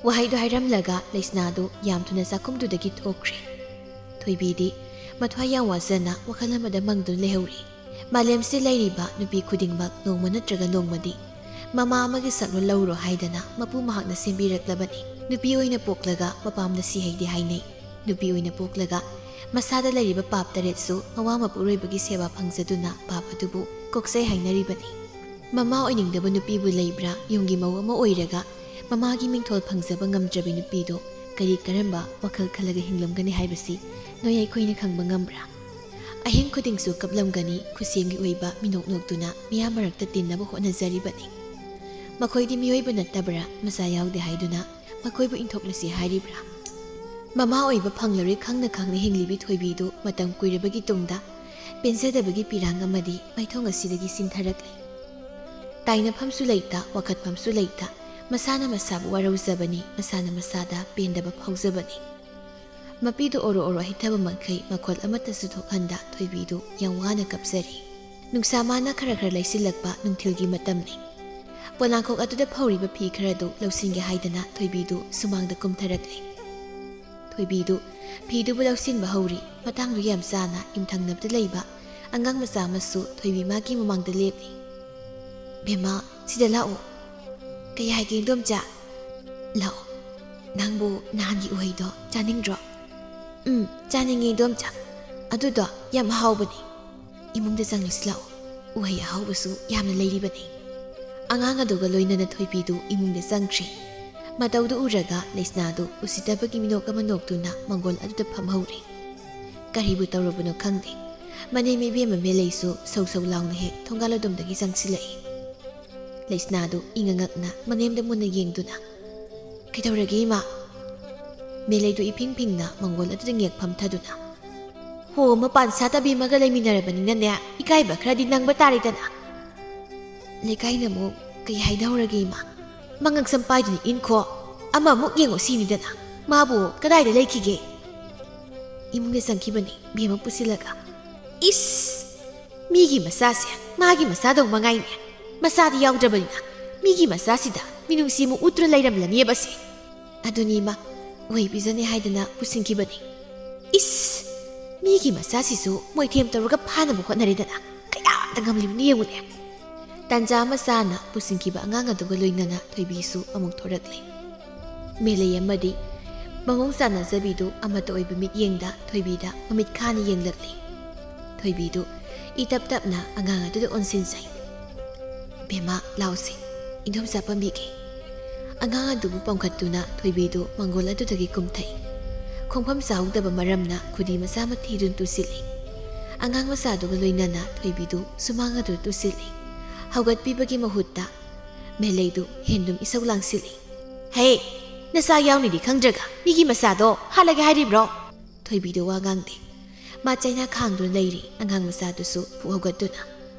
ꯋꯥꯍꯩꯗꯣ ꯍꯥꯏꯔꯝꯂꯒ ꯂꯩꯁꯅꯥꯗꯨ ꯌꯥꯝ ꯊꯨꯅ ꯆꯥꯛꯈꯨꯝꯗꯨꯗꯒꯤ ꯊꯣꯛꯈ꯭ꯔꯦ꯫ ꯊꯣꯏꯕꯤꯗꯤ ꯃꯊ꯭ꯋꯥꯏ ꯌꯥꯝ ꯋꯥꯖꯅ ꯋꯥꯈꯜ ꯑꯃꯗ ꯃꯪꯗꯨꯅ ꯂꯩꯍꯧꯔꯤ꯫ ꯃꯥꯂꯦꯝꯁꯤꯗ ꯂꯩꯔꯤꯕ ꯅꯨꯄꯤ ꯈꯨꯗꯤꯡꯃꯛ ꯅꯣꯡꯃ ꯅꯠꯇ꯭ꯔꯒ ꯅꯣꯡꯃꯗꯤ ꯃꯃꯥ ꯑꯃꯒꯤ ꯁꯛꯂꯣꯟ ꯂꯧꯔꯣ ꯍꯥꯏꯗꯅ ꯃꯄꯨ ꯃꯍꯥꯛꯅ ꯁꯦꯝꯕꯤꯔꯛꯂꯕꯅꯤ꯫ ꯅꯨꯄꯤ ꯑꯣꯏꯅ ꯄꯣꯛꯂꯒ ꯃꯄꯥꯝꯗ ꯁꯤꯍꯩꯗꯦ ꯍꯥꯏꯅꯩ꯫ ꯅꯨꯄꯤ ꯑꯣꯏꯅ ꯄꯣꯛꯂꯒ ꯃꯁꯥꯗ ꯂꯩꯔꯤꯕ ꯄꯥꯞ ꯇꯔꯦꯠꯁꯨ ꯃꯋꯥ ꯃꯄꯨꯔꯣꯏꯕꯒꯤ ꯁꯦꯕꯥ ꯐꯪꯖꯗꯨꯅ ꯄꯥꯞ ꯑꯗꯨꯕꯨ ꯀꯣꯛꯆꯩ ꯍꯥꯏꯅꯔꯤꯕꯅꯤ꯫ ꯃꯃꯥ ꯑꯣꯏꯅꯤꯡꯗꯕ ꯅꯨꯄꯤꯕꯨ ꯂꯩꯕ꯭ꯔꯥ? ꯌꯨꯝꯒꯤ ꯃꯧ ꯑꯃ ꯑꯣꯏꯔꯒ ꯃꯃꯥꯒꯤ ꯃꯤꯡꯊꯣꯜ ꯐꯪꯖꯕ ꯉꯝꯗ꯭ꯔꯕꯤ ꯅꯨꯄꯤꯗꯣ ꯀꯔꯤ ꯀꯔꯝꯕ ꯋꯥꯈꯜ ꯈꯜꯂꯒ ꯍꯤꯡꯂꯝꯒꯅꯤ ꯍꯥꯏꯕꯁꯤ ꯅꯣꯏ ꯑꯩꯈꯣꯏꯅ ꯈꯪꯕ ꯉꯝꯕ꯭ꯔꯥ? ꯑꯍꯤꯡ ꯈꯨꯗꯤꯡꯁꯨ ꯀꯞꯂꯝꯒꯅꯤ, ꯈꯨꯠꯁꯦꯝꯒꯤ ꯑꯣꯏꯕ ꯃꯤꯅꯣꯛ ꯅꯣꯛꯇꯨꯅ ꯃꯤꯌꯥꯝ ꯃꯔꯛꯇ ꯇꯤꯟꯅꯕ ꯍꯣꯠꯅꯖꯔꯤꯕꯅꯤ꯫ ꯃꯈꯣꯏꯗꯤ ꯃꯤꯑꯣꯏꯕ ꯅꯠꯇꯕ꯭ꯔꯥ? ꯃꯆꯥ ꯌꯥꯎꯗꯦ ꯍꯥꯏꯗꯨꯅ ꯃꯈꯣꯏꯕꯨ ꯏꯟꯊꯣꯛꯂꯁꯤ ꯍꯥꯏꯔꯤꯕ꯭ꯔꯥ? ꯃꯃꯥ ꯑꯣꯏꯕ ꯐꯪꯂꯔꯣꯏ ꯈꯪꯅ ꯈꯪꯅ ꯍꯤꯡꯂꯤꯕꯤ ꯊꯣꯏꯕꯤꯗꯨ ꯃꯇꯝ ꯀꯨꯏꯔꯕꯒꯤ ꯇꯨꯡꯗ ꯄꯦꯟꯖꯗꯕꯒꯤ ꯄꯤꯔꯥꯡ ꯑꯃꯗꯤ ꯃꯥꯏꯊꯣꯡ ꯑꯁꯤꯗꯒꯤ ꯆꯤꯟꯊꯔꯛꯂꯤ꯫ ꯇꯥꯏꯅꯐꯝꯁꯨ ꯂꯩꯇ, ꯋꯥꯀꯠꯐꯝꯁꯨ ꯂꯩꯇ, ꯃꯁꯥꯅ ꯃꯁꯥꯕꯨ ꯋꯥꯔꯧꯖꯕꯅꯤ, ꯃꯁꯥꯅ ꯃꯁꯥꯗ ꯄꯦꯟꯗꯕ ꯐꯥꯎꯖꯕꯅꯤ꯫ ꯃꯄꯤꯗꯨ ꯑꯣꯔꯣ ꯑꯣꯔꯣ ꯍꯤꯊꯕ ꯃꯈꯩ ꯃꯈꯣꯜ ꯑꯃꯠꯇꯁꯨ ꯊꯣꯛꯍꯟꯗ ꯊꯣꯏꯕꯤꯗꯨ ꯌꯥꯝ ꯋꯥꯅ ꯀꯞꯆꯔꯤ꯫ ꯅꯨꯡꯁꯥ ꯃꯥꯅ ꯈꯔ ꯈꯔ ꯂꯩꯁꯤꯜꯂꯛꯄ ꯅꯨꯡꯊꯤꯜꯒꯤ ꯃꯇꯝꯅꯤ꯫ ꯄꯣꯂꯥꯡꯈꯣꯛ ꯑꯗꯨꯗ ꯐꯧꯔꯤꯕ ꯐꯤ ꯈꯔꯗꯨ ꯂꯧꯁꯤꯟꯒꯦ ꯍꯥꯏꯗꯅ ꯊꯣꯏꯕꯤꯗꯨ ꯁꯨꯃꯥꯡꯗ ꯀꯨꯝꯊꯔꯛꯂꯦ꯫ ꯊꯣꯏꯕꯤꯗꯨ ꯐꯤꯗꯨꯕꯨ ꯂꯧꯁꯤꯟꯕ ꯍꯧꯔꯤ꯫ ꯃꯇꯥꯡꯗꯨ ꯌꯥꯝ ꯆꯥꯅ ꯌꯨꯝꯊꯪꯅꯕꯗ ꯂꯩꯕ ꯑꯉꯥꯡ ꯃꯆꯥ ꯑꯃꯁꯨ ꯊꯣꯏꯕꯤ ꯃꯥꯒꯤ ꯃꯃꯥꯡꯗ ꯂꯦꯞꯂꯤ꯫ "ꯕꯦꯝꯃ, ꯁꯤꯗ ꯂꯥꯛꯑꯣ꯫" "ꯀꯩ ꯍꯥꯏꯒꯦ, ꯏꯟꯗꯣꯝꯆꯥ?" "ꯂꯥꯛꯑꯣ꯫ ꯅꯪꯕꯨ ꯅꯍꯥꯟꯒꯤ ꯎꯍꯩꯗꯣ ꯆꯥꯅꯤꯡꯗ꯭ꯔꯣ?" "ꯎꯝ, ꯆꯥꯅꯤꯡꯉꯤ, ꯏꯟꯗꯣꯝꯆꯥ꯫ ꯑꯗꯨꯗꯣ ꯌꯥꯝ ꯍꯥꯎꯕꯅꯤ꯫ ꯏꯃꯨꯡꯗ ꯆꯪꯂꯁꯤ ꯂꯥꯛꯑꯣ꯫ ꯎꯍꯩ ꯑꯍꯥꯎꯕꯁꯨ ꯌꯥꯝꯅ ꯂꯩꯔꯤꯕꯅꯤ꯫" ꯑꯉꯥꯡ ꯑꯗꯨꯒ ꯂꯣꯏꯅꯅ ꯊꯣꯏꯕꯤꯗꯨ ꯏꯃꯨꯡꯗ ꯆꯪꯈ꯭ꯔꯦ꯫ ꯃꯇꯧꯗꯨ ꯎꯔꯒ ꯂꯩꯁꯅꯥꯗꯨ ꯎꯁꯤꯠꯇꯕꯒꯤ ꯃꯤꯅꯣꯛ ꯑꯃ ꯅꯣꯛꯇꯨꯅ ꯃꯪꯒꯣꯜ ꯑꯗꯨꯗ ꯐꯝꯍꯧꯔꯦ꯫ ꯀꯔꯤꯕꯨ ꯇꯧꯔꯕꯅꯣ ꯈꯪꯗꯦ, ꯃꯅꯦꯝ ꯏꯕꯦꯝꯃ ꯃꯦꯂꯩꯁꯨ ꯁꯧ ꯁꯧ ꯂꯥꯎꯅ ꯍꯦꯛ ꯊꯣꯡꯒꯥꯜ ꯑꯗꯣꯝꯗꯒꯤ ꯆꯪꯁꯤꯜꯂꯛꯏ꯫ ꯂꯩꯁꯅꯥꯗꯨ ꯏꯉꯛ ꯉꯛꯅ ꯃꯅꯦꯝꯗ ꯃꯨꯟꯅ ꯌꯦꯡꯗꯨꯅ, "ꯀꯩꯗꯧꯔꯒꯦ, ꯏꯃꯥ?" ꯃꯦꯂꯩꯗꯨ ꯏꯐꯤꯡ ꯐꯤꯡꯅ ꯃꯪꯒꯣꯜ ꯑꯗꯨꯗ ꯉꯦꯛ ꯐꯝꯊꯗꯨꯅ, "ꯍꯣ, ꯃꯄꯥꯟ ꯁꯥꯠꯇꯕꯤ ꯑꯃꯒ ꯂꯩꯃꯤꯟꯅꯔꯕꯅꯤꯅꯅꯦ, ꯏꯀꯥꯏꯕ ꯈꯔꯗꯤ ꯅꯪꯕ ꯇꯥꯔꯦꯗꯅ꯫ ꯂꯩꯀꯥꯏꯅ ꯑꯃꯨꯛ ꯀꯩ ꯍꯥꯏꯗꯍꯧꯔꯒꯦ, ꯏꯃꯥ? ꯃꯉꯛꯁꯝ ꯄꯥꯏꯗꯨꯅ ꯏꯟꯈꯣ, ꯑꯃ ꯑꯃꯨꯛ ꯌꯦꯡꯉꯣ ꯁꯤꯅꯤꯗꯅ꯫ ꯃꯥꯕꯨ ꯀꯗꯥꯏꯗ ꯂꯩꯈꯤꯒꯦ?" ꯏꯃꯨꯡꯗ ꯆꯪꯈꯤꯕꯅꯤ ꯕꯦꯝꯃ ꯄꯨꯁꯤꯜꯂꯒ꯫ "ꯏꯁ! ꯃꯤꯒꯤ ꯃꯆꯥꯁꯦ ꯃꯥꯒꯤ ꯃꯆꯥꯗꯧ ꯃꯉꯥꯏꯅꯦ꯫ ꯃꯆꯥꯗꯤ ꯌꯥꯎꯗ꯭ꯔꯕꯅꯤꯅ ꯃꯤꯒꯤ ꯃꯆꯥꯁꯤꯗ ꯃꯤꯅꯨꯡꯁꯤ ꯑꯃꯨꯛ ꯎꯠꯇꯨꯅ ꯂꯩꯔꯝꯂꯅꯦꯕ ꯁꯦ꯫ ꯑꯗꯨꯅꯤ ꯏꯃꯥ, ꯑꯣꯏꯕꯤꯖꯅꯤ ꯍꯥꯏꯗꯅ ꯄꯨꯁꯤꯟꯈꯤꯕꯅꯤ꯫ ꯏꯁ! ꯃꯤꯒꯤ ꯃꯆꯥꯁꯤꯁꯨ ꯃꯣꯏꯊꯦꯝ ꯇꯧꯔꯒ ꯐꯥꯅꯕ ꯍꯣꯠꯅꯔꯦꯗꯅ꯫ ꯀꯌꯥꯗ ꯉꯝꯂꯤꯕꯅꯣ ꯌꯦꯡꯉꯨꯅꯦ꯫" ꯇꯟꯖꯥ ꯑꯃ ꯆꯥꯅ ꯄꯨꯁꯤꯟꯈꯤꯕ ꯑꯉꯥꯡ ꯑꯗꯨꯒ ꯂꯣꯏꯅꯅ ꯊꯣꯏꯕꯤꯁꯨ ꯑꯃꯨꯛ ꯊꯣꯔꯛꯂꯦ꯫ ꯃꯦꯂꯩ ꯑꯃꯗꯤ ꯃꯑꯣꯡ ꯆꯥꯟꯅꯖꯕꯤꯗꯨ ꯑꯃꯠꯇ ꯑꯣꯏꯕ ꯃꯤꯠꯌꯦꯡꯗ ꯊꯣꯏꯕꯤꯗ ꯃꯃꯤꯠ ꯈꯥꯅ ꯌꯦꯡꯂꯛꯂꯤ꯫ ꯊꯣꯏꯕꯤꯗꯨ ꯏꯇꯞ ꯇꯞꯅ ꯑꯉꯥꯡ ꯑꯗꯨꯗ ꯑꯣꯟꯁꯤꯟꯖꯩ꯫ "ꯕꯦꯝꯃ, ꯂꯥꯎꯁꯦ, ꯏꯟꯗꯣꯝꯆꯥ ꯄꯝꯕꯤꯒꯦ꯫" ꯑꯉꯥꯡ ꯑꯗꯨꯕꯨ ꯄꯝꯈꯠꯇꯨꯅ ꯊꯣꯏꯕꯤꯗꯨ ꯃꯪꯒꯣꯜ ꯑꯗꯨꯗꯒꯤ ꯀꯨꯝꯊꯩ꯫ ꯈꯣꯡꯐꯝ ꯆꯥꯍꯧꯗꯕ ꯃꯔꯝꯅ ꯈꯨꯗꯤ ꯃꯆꯥ ꯑꯃ ꯊꯤꯗꯨꯅ ꯇꯨꯁꯤꯜꯂꯤ꯫ ꯑꯉꯥꯡ ꯃꯆꯥꯗꯨꯒ ꯂꯣꯏꯅꯅ ꯊꯣꯏꯕꯤꯗꯨ ꯁꯨꯃꯥꯡ ꯑꯗꯨꯗ ꯇꯨꯁꯤꯜꯂꯤ꯫ ꯍꯧꯒꯠꯄꯤꯕꯒꯤ ꯃꯍꯨꯠꯇ ꯃꯦꯂꯩꯗꯨ ꯍꯦꯟꯗꯨꯝ ꯏꯁꯧ ꯂꯥꯡꯁꯤꯜꯂꯤ꯫ "ꯍꯦ, ꯅꯆꯥ ꯌꯥꯎꯅꯤꯗꯤ ꯈꯪꯗ꯭ꯔꯒ ꯃꯤꯒꯤ ꯃꯆꯥꯗꯣ ꯍꯥꯠꯂꯒꯦ ꯍꯥꯏꯔꯤꯕ꯭ꯔꯣ?" ꯊꯣꯏꯕꯤꯗꯣ ꯋꯥ ꯉꯥꯡꯗꯦ꯫ ꯃꯥ ꯆꯩꯅꯥ ꯈꯥꯡꯗꯨꯅ ꯂꯩꯔꯤ꯫ ꯑꯉꯥꯡ ꯃꯆꯥꯗꯨꯁꯨ ꯐꯨꯛ ꯍꯧꯒꯠꯇꯨꯅ,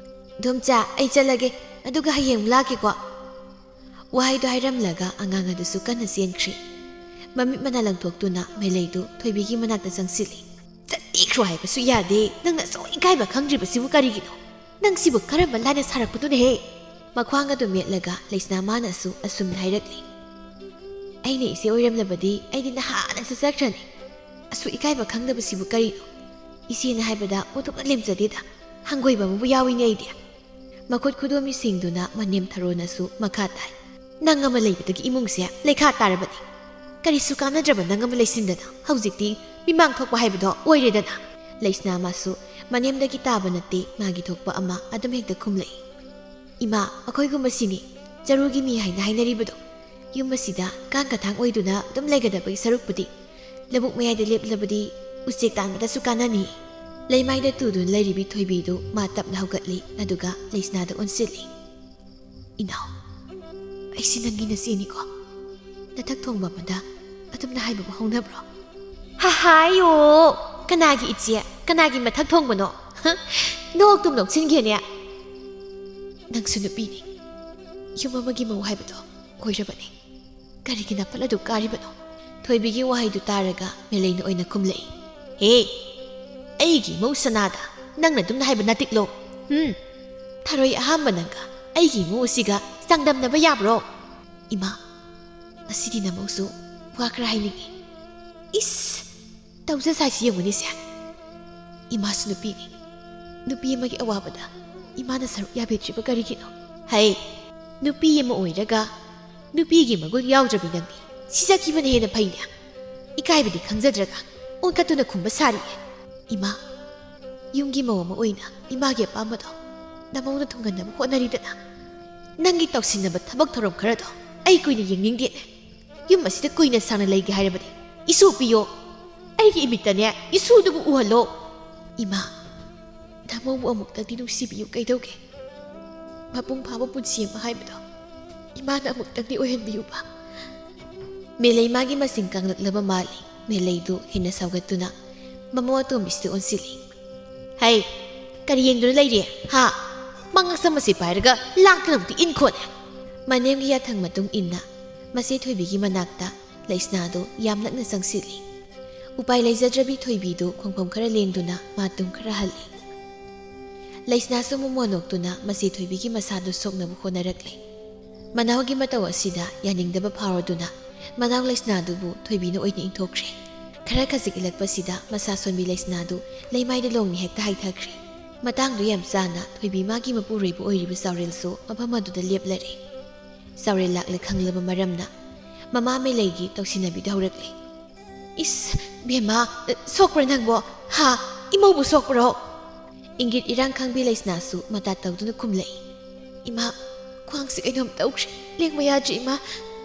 "ꯏꯟꯗꯣꯝꯆꯥ, ꯑꯩ ꯆꯠꯂꯒꯦ, ꯑꯗꯨꯒ ꯍꯌꯦꯡ ꯑꯃꯨꯛ ꯂꯥꯛꯀꯦꯀꯣ꯫" ꯋꯥꯍꯩꯗꯣ ꯍꯥꯏꯔꯝꯂꯒ ꯑꯉꯥꯡ ꯑꯗꯨꯁꯨ ꯀꯟꯅ ꯆꯦꯟꯈ꯭ꯔꯤ꯫ ꯃꯃꯤꯠ ꯃꯅꯥ ꯂꯪꯊꯣꯛꯇꯨꯅ ꯃꯦꯂꯩꯗꯨ ꯊꯣꯏꯕꯤꯒꯤ ꯃꯅꯥꯛꯇ ꯆꯪꯁꯤꯜꯂꯤ꯫ "ꯆꯠꯄꯤꯈ꯭ꯔꯣ ꯍꯥꯏꯕꯁꯨ ꯌꯥꯗꯦ꯫ ꯅꯪꯅ ꯑꯁꯨꯛ ꯏꯀꯥꯏꯕ ꯈꯪꯗ꯭ꯔꯤꯕꯁꯤꯕꯨ ꯀꯔꯤꯒꯤꯅꯣ? ꯅꯪꯁꯤꯕꯨ ꯀꯔꯝꯕ ꯂꯥꯏꯅ ꯁꯥꯔꯛꯄꯅꯣꯅꯦꯍꯦ?" ꯃꯈ꯭ꯋꯥꯡ ꯑꯗꯨ ꯃꯦꯠꯂꯒ ꯂꯩꯁꯅꯥ ꯃꯥꯅꯁꯨ ꯑꯁꯨꯝꯅ ꯍꯥꯏꯔꯛꯂꯤ꯫ "ꯑꯩꯅ ꯏꯆꯦ ꯑꯣꯏꯔꯝꯂꯕꯗꯤ ꯑꯩꯗꯤ ꯅꯍꯥꯟꯅ ꯆꯠꯆꯈ꯭ꯔꯅꯤ꯫ ꯑꯁꯨꯛ ꯏꯀꯥꯏꯕ ꯈꯪꯗꯕꯁꯤꯕꯨ ꯀꯔꯤꯅꯣ? ꯏꯆꯦꯅ ꯍꯥꯏꯕꯗ ꯑꯣꯟꯊꯣꯛꯅ ꯂꯦꯝꯖꯗꯦꯗ꯫ ꯍꯪꯒꯣꯏꯕ ꯑꯃꯕꯨ ꯌꯥꯎꯏꯅꯦ ꯑꯩꯗꯤ꯫" ꯃꯈꯨꯠ ꯈꯨꯗꯣꯝꯕꯤ ꯁꯤꯡꯗꯨꯅ ꯃꯅꯦꯝ ꯊꯔꯣꯅꯁꯨ ꯃꯈꯥ ꯇꯥꯏ꯫ "ꯅꯪ ꯑꯃ ꯂꯩꯕꯗꯒꯤ ꯏꯃꯨꯡꯁꯦ ꯂꯩꯈꯥ ꯇꯥꯔꯕꯅꯤ꯫ ꯀꯔꯤꯁꯨ ꯀꯥꯟꯅꯗ꯭ꯔꯕ ꯅꯪ ꯑꯃ ꯂꯩꯁꯤꯟꯗꯅ ꯍꯧꯖꯤꯛꯇꯤ ꯃꯤꯃꯥꯡ ꯊꯣꯛꯄ ꯍꯥꯏꯕꯗꯣ ꯑꯣꯏꯔꯦꯗꯅ꯫" ꯂꯩꯁꯅꯥ ꯃꯥꯁꯨ ꯃꯅꯦꯝꯗꯒꯤ ꯇꯥꯕ ꯅꯠꯇꯦ, ꯃꯥꯒꯤ ꯊꯣꯛꯄ ꯑꯃ ꯑꯗꯨꯝ ꯍꯦꯛꯇ ꯈꯨꯝꯂꯛꯏ꯫ "ꯏꯃꯥ, ꯑꯩꯈꯣꯏꯒꯨꯝꯕꯁꯤꯅꯤ ꯆꯔꯨꯒꯤ ꯃꯤ ꯍꯥꯏꯅ ꯍꯥꯏꯅꯔꯤꯕꯗꯣ꯫ ꯌꯨꯝ ꯑꯁꯤꯗ ꯀꯥꯡ ꯀꯊꯥꯡ ꯑꯣꯏꯗꯨꯅ ꯑꯗꯨꯝ ꯂꯩꯒꯗꯕꯒꯤ ꯁꯔꯨꯛꯄꯨꯗꯤ ꯂꯧꯕꯨꯛ ꯃꯌꯥꯏꯗ ꯂꯦꯞꯂꯕꯗꯤ ꯎꯆꯦꯛ ꯇꯥꯟꯕꯗꯁꯨ ꯀꯥꯟꯅꯅꯤ꯫" ꯂꯩꯃꯥꯏꯗ ꯇꯨꯗꯨꯅ ꯂꯩꯔꯤꯕꯤ ꯊꯣꯏꯕꯤꯗꯨ ꯃꯥ ꯇꯞꯅ ꯍꯧꯒꯠꯂꯤ, ꯑꯗꯨꯒ ꯂꯩꯁꯅꯥꯗ ꯑꯣꯟꯁꯤꯜꯂꯤ꯫ "ꯏꯅꯥꯎ, ꯑꯩꯁꯤ ꯅꯪꯒꯤ ꯅꯆꯦꯅꯤꯀꯣ꯫ ꯅꯊꯛ ꯊꯣꯡꯕ ꯑꯃꯗ ꯑꯗꯨꯝꯅ ꯍꯥꯏꯕꯕꯨ ꯍꯧꯅꯕ꯭ꯔꯣ?" "ꯍꯥ, ꯍꯥꯏꯌꯣ꯫ ꯀꯅꯥꯒꯤ ꯏꯆꯦ, ꯀꯅꯥꯒꯤ ꯃꯊꯛ ꯊꯣꯡꯕꯅꯣ? ꯍ? ꯅꯣꯛꯇꯨꯝ ꯅꯣꯛꯁꯤꯟꯒꯦꯅꯦ꯫ ꯅꯪꯁꯨ ꯅꯨꯄꯤꯅꯤ꯫ ꯌꯨꯝ ꯑꯃꯒꯤ ꯃꯧ ꯍꯥꯏꯕꯗꯣ ꯑꯣꯏꯔꯕꯅꯤ꯫ ꯀꯔꯤꯒꯤ ꯅꯥꯄꯜ ꯑꯗꯨ ꯀꯥꯔꯤꯕꯅꯣ?" ꯊꯣꯏꯕꯤꯒꯤ ꯋꯥꯍꯩꯗꯨ ꯇꯥꯔꯒ ꯃꯦꯂꯩꯅ ꯑꯣꯏꯅ ꯈꯨꯝꯂꯛꯏ꯫ "ꯍꯦ, ꯑꯩꯒꯤ ꯏꯃꯧ ꯁꯅꯥꯗ ꯅꯪꯅ ꯑꯗꯨꯝꯅ ꯍꯥꯏꯕ ꯅꯥꯇꯤꯛꯂꯣ? ꯍꯨꯝ, ꯊꯔꯣꯏ ꯑꯍꯥꯝꯕ ꯅꯪꯒ ꯑꯩꯒꯤ ꯏꯃꯧ ꯑꯁꯤꯒ ꯆꯥꯡꯗꯝꯅꯕ ꯌꯥꯕ꯭ꯔꯣ? ꯏꯃꯥ, ꯉꯁꯤꯗꯤ ꯅꯃꯧꯁꯨ ꯋꯥ ꯈꯔ ꯍꯥꯏꯅꯤꯡꯉꯤ꯫ ꯏꯁ, ꯇꯧꯖ ꯁꯥꯏꯁꯤ ꯌꯦꯡꯉꯨꯅꯦꯁꯦ꯫ ꯏꯃꯥꯁꯨ ꯅꯨꯄꯤꯅꯤ꯫ ꯅꯨꯄꯤ ꯑꯃꯒꯤ ꯑꯋꯥꯕꯗ ꯏꯃꯥꯅ ꯁꯔꯨꯛ ꯌꯥꯕꯤꯗ꯭ꯔꯤꯕ ꯀꯔꯤꯒꯤꯅꯣ? ꯍꯩ, ꯅꯨꯄꯤ ꯑꯃ ꯑꯣꯏꯔꯒ ꯅꯨꯄꯤꯒꯤ ꯃꯒꯨꯟ ꯌꯥꯎꯗ꯭ꯔꯕꯤ ꯅꯪꯗꯤ ꯁꯤꯖꯈꯤꯕꯅ ꯍꯦꯟꯅ ꯐꯩꯅꯦ꯫ ꯏꯀꯥꯏꯕꯗꯤ ꯈꯪꯖꯗ꯭ꯔꯒ ꯑꯣꯟꯈꯠꯇꯨꯅ ꯈꯨꯝꯕ ꯁꯥꯔꯤꯌꯦ꯫ ꯏꯃꯥ, ꯌꯨꯝꯒꯤ ꯃꯧ ꯑꯃ ꯑꯣꯏꯅ ꯏꯃꯥꯒꯤ ꯑꯄꯥꯝꯕꯗꯣ ꯅꯃꯧꯅ ꯊꯨꯡꯍꯟꯅꯕ ꯍꯣꯠꯅꯔꯤꯗꯅ꯫ ꯅꯪꯒꯤ ꯇꯧꯁꯤꯟꯅꯕ ꯊꯕꯛ ꯊꯧꯔꯝ ꯈꯔꯗꯣ ꯑꯩ ꯀꯨꯏꯅ ꯌꯦꯡꯅꯤꯡꯗꯦꯅꯦ꯫ ꯌꯨꯝ ꯑꯁꯤꯗ ꯀꯨꯏꯅ ꯁꯥꯡꯅ ꯂꯩꯒꯦ ꯍꯥꯏꯔꯕꯗꯤ ꯏꯁꯨ ꯄꯤꯌꯣ꯫ ꯑꯩꯒꯤ ꯏꯃꯤꯠꯇꯅꯦ ꯏꯁꯨꯗꯨꯕꯨ ꯎꯍꯜꯂꯣ꯫" "ꯏꯃꯥ, ꯅꯃꯧꯕꯨ ꯑꯃꯨꯛꯇꯪꯗꯤ ꯅꯨꯡꯁꯤꯕꯤꯌꯨ ꯀꯩꯗꯧꯒꯦ? ꯃꯄꯨꯡ ꯐꯥꯕ ꯄꯨꯟꯁꯤ ꯑꯃ ꯍꯥꯏꯕꯗꯣ ꯏꯃꯥꯅ ꯑꯃꯨꯛꯇꯪꯗꯤ ꯑꯣꯏꯍꯟꯕꯤꯌꯨꯕ꯫" ꯃꯦꯂꯩ ꯃꯥꯒꯤ ꯃꯁꯤꯡ ꯀꯪꯂꯛꯂꯕ ꯃꯥꯜꯂꯤ꯫ ꯃꯦꯂꯩꯗꯨ ꯍꯦꯟꯅ ꯁꯥꯎꯒꯠꯇꯨꯅ ꯃꯃꯧ ꯑꯇꯣꯝꯕꯤꯁꯤꯗ ꯑꯣꯟꯁꯤꯜꯂꯤ꯫ "ꯍꯩ, ꯀꯔꯤ ꯌꯦꯡꯗꯨꯅ ꯂꯩꯔꯤ? ꯍꯥ? ꯃꯉꯛꯁꯝ ꯑꯁꯤ ꯄꯥꯏꯔꯒ ꯂꯥꯡꯗꯅꯕꯨꯗꯤ ꯏꯟꯈꯣꯠꯂꯦ꯫" ꯃꯅꯦꯝꯒꯤ ꯌꯥꯊꯪ ꯃꯇꯨꯡ ꯏꯟꯅ ꯃꯆꯦ ꯊꯣꯏꯕꯤꯒꯤ ꯃꯅꯥꯛꯇ ꯂꯩꯁꯅꯥꯗꯨ ꯌꯥꯝ ꯅꯛꯅ ꯆꯪꯁꯤꯜꯂꯤ꯫ ꯎꯄꯥꯏ ꯂꯩꯖꯗ꯭ꯔꯕꯤ ꯊꯣꯏꯕꯤꯗꯨ ꯈꯣꯡꯐꯝ ꯈꯔ ꯂꯦꯡꯗꯨꯅ ꯃꯥ ꯇꯨꯡ ꯈꯔ ꯍꯜꯂꯤ꯫ ꯂꯩꯁꯅꯥꯁꯨ ꯃꯃꯣꯟ ꯅꯣꯛꯇꯨꯅ ꯃꯆꯦ ꯊꯣꯏꯕꯤꯒꯤ ꯃꯁꯥꯗꯨ ꯁꯣꯛꯅꯕ ꯍꯣꯠꯅꯔꯛꯂꯤ꯫ ꯃꯅꯥꯎꯒꯤ ꯃꯇꯧ ꯑꯁꯤꯗ ꯌꯥꯅꯤꯡꯗꯕ ꯐꯥꯎꯔꯗꯨꯅ ꯃꯅꯥꯎ ꯂꯩꯁꯅꯥꯗꯨꯕꯨ ꯊꯣꯏꯕꯤꯅ ꯑꯣꯏꯅ ꯏꯟꯊꯣꯛꯈ꯭ꯔꯦ꯫ ꯈꯔ ꯈꯖꯤꯛ ꯏꯜꯂꯛꯄꯁꯤꯗ ꯃꯁꯥ ꯁꯣꯟꯕꯤ ꯂꯩꯁꯅꯥꯗꯨ ꯂꯩꯃꯥꯏꯗ ꯂꯣꯡꯅ ꯍꯦꯛꯇ ꯍꯥꯏꯊꯈ꯭ꯔꯦ꯫ ꯃꯇꯥꯡꯗꯨ ꯌꯥꯝ ꯆꯥꯅ ꯊꯣꯏꯕꯤ ꯃꯥꯒꯤ ꯃꯄꯨꯔꯣꯏꯕ ꯑꯣꯏꯔꯤꯕ ꯆꯥꯎꯔꯦꯜꯁꯨ ꯃꯐꯝ ꯑꯗꯨꯗ ꯂꯦꯞꯂꯔꯦ꯫ ꯆꯥꯎꯔꯦꯜ ꯂꯥꯛꯂꯦ ꯈꯪꯂꯕ ꯃꯔꯝꯅ ꯃꯃꯥ ꯃꯦꯂꯩꯒꯤ ꯇꯧꯁꯤꯟꯅꯕꯤꯗ ꯍꯧꯔꯛꯂꯦ꯫ "ꯏꯁ, ꯕꯦꯝꯃ, ꯁꯣꯛꯄ꯭ꯔꯥ ꯅꯪꯕꯣ? ꯍꯥ? ꯏꯃꯧꯕꯨ ꯁꯣꯛꯄ꯭ꯔꯣ?" ꯏꯪꯒꯤꯠ ꯏꯔꯥꯡ ꯈꯪꯕꯤ ꯂꯩꯁꯅꯥꯁꯨ ꯃꯇꯥ ꯇꯧꯗꯨꯅ ꯈꯨꯝꯂꯛꯏ꯫ "ꯏꯃꯥ, ꯈ꯭ꯋꯥꯡꯁꯦ ꯀꯩꯅꯣꯝ ꯇꯧꯈ꯭ꯔꯦ꯫ ꯂꯦꯡꯕ ꯌꯥꯗ꯭ꯔꯦ, ꯏꯃꯥ꯫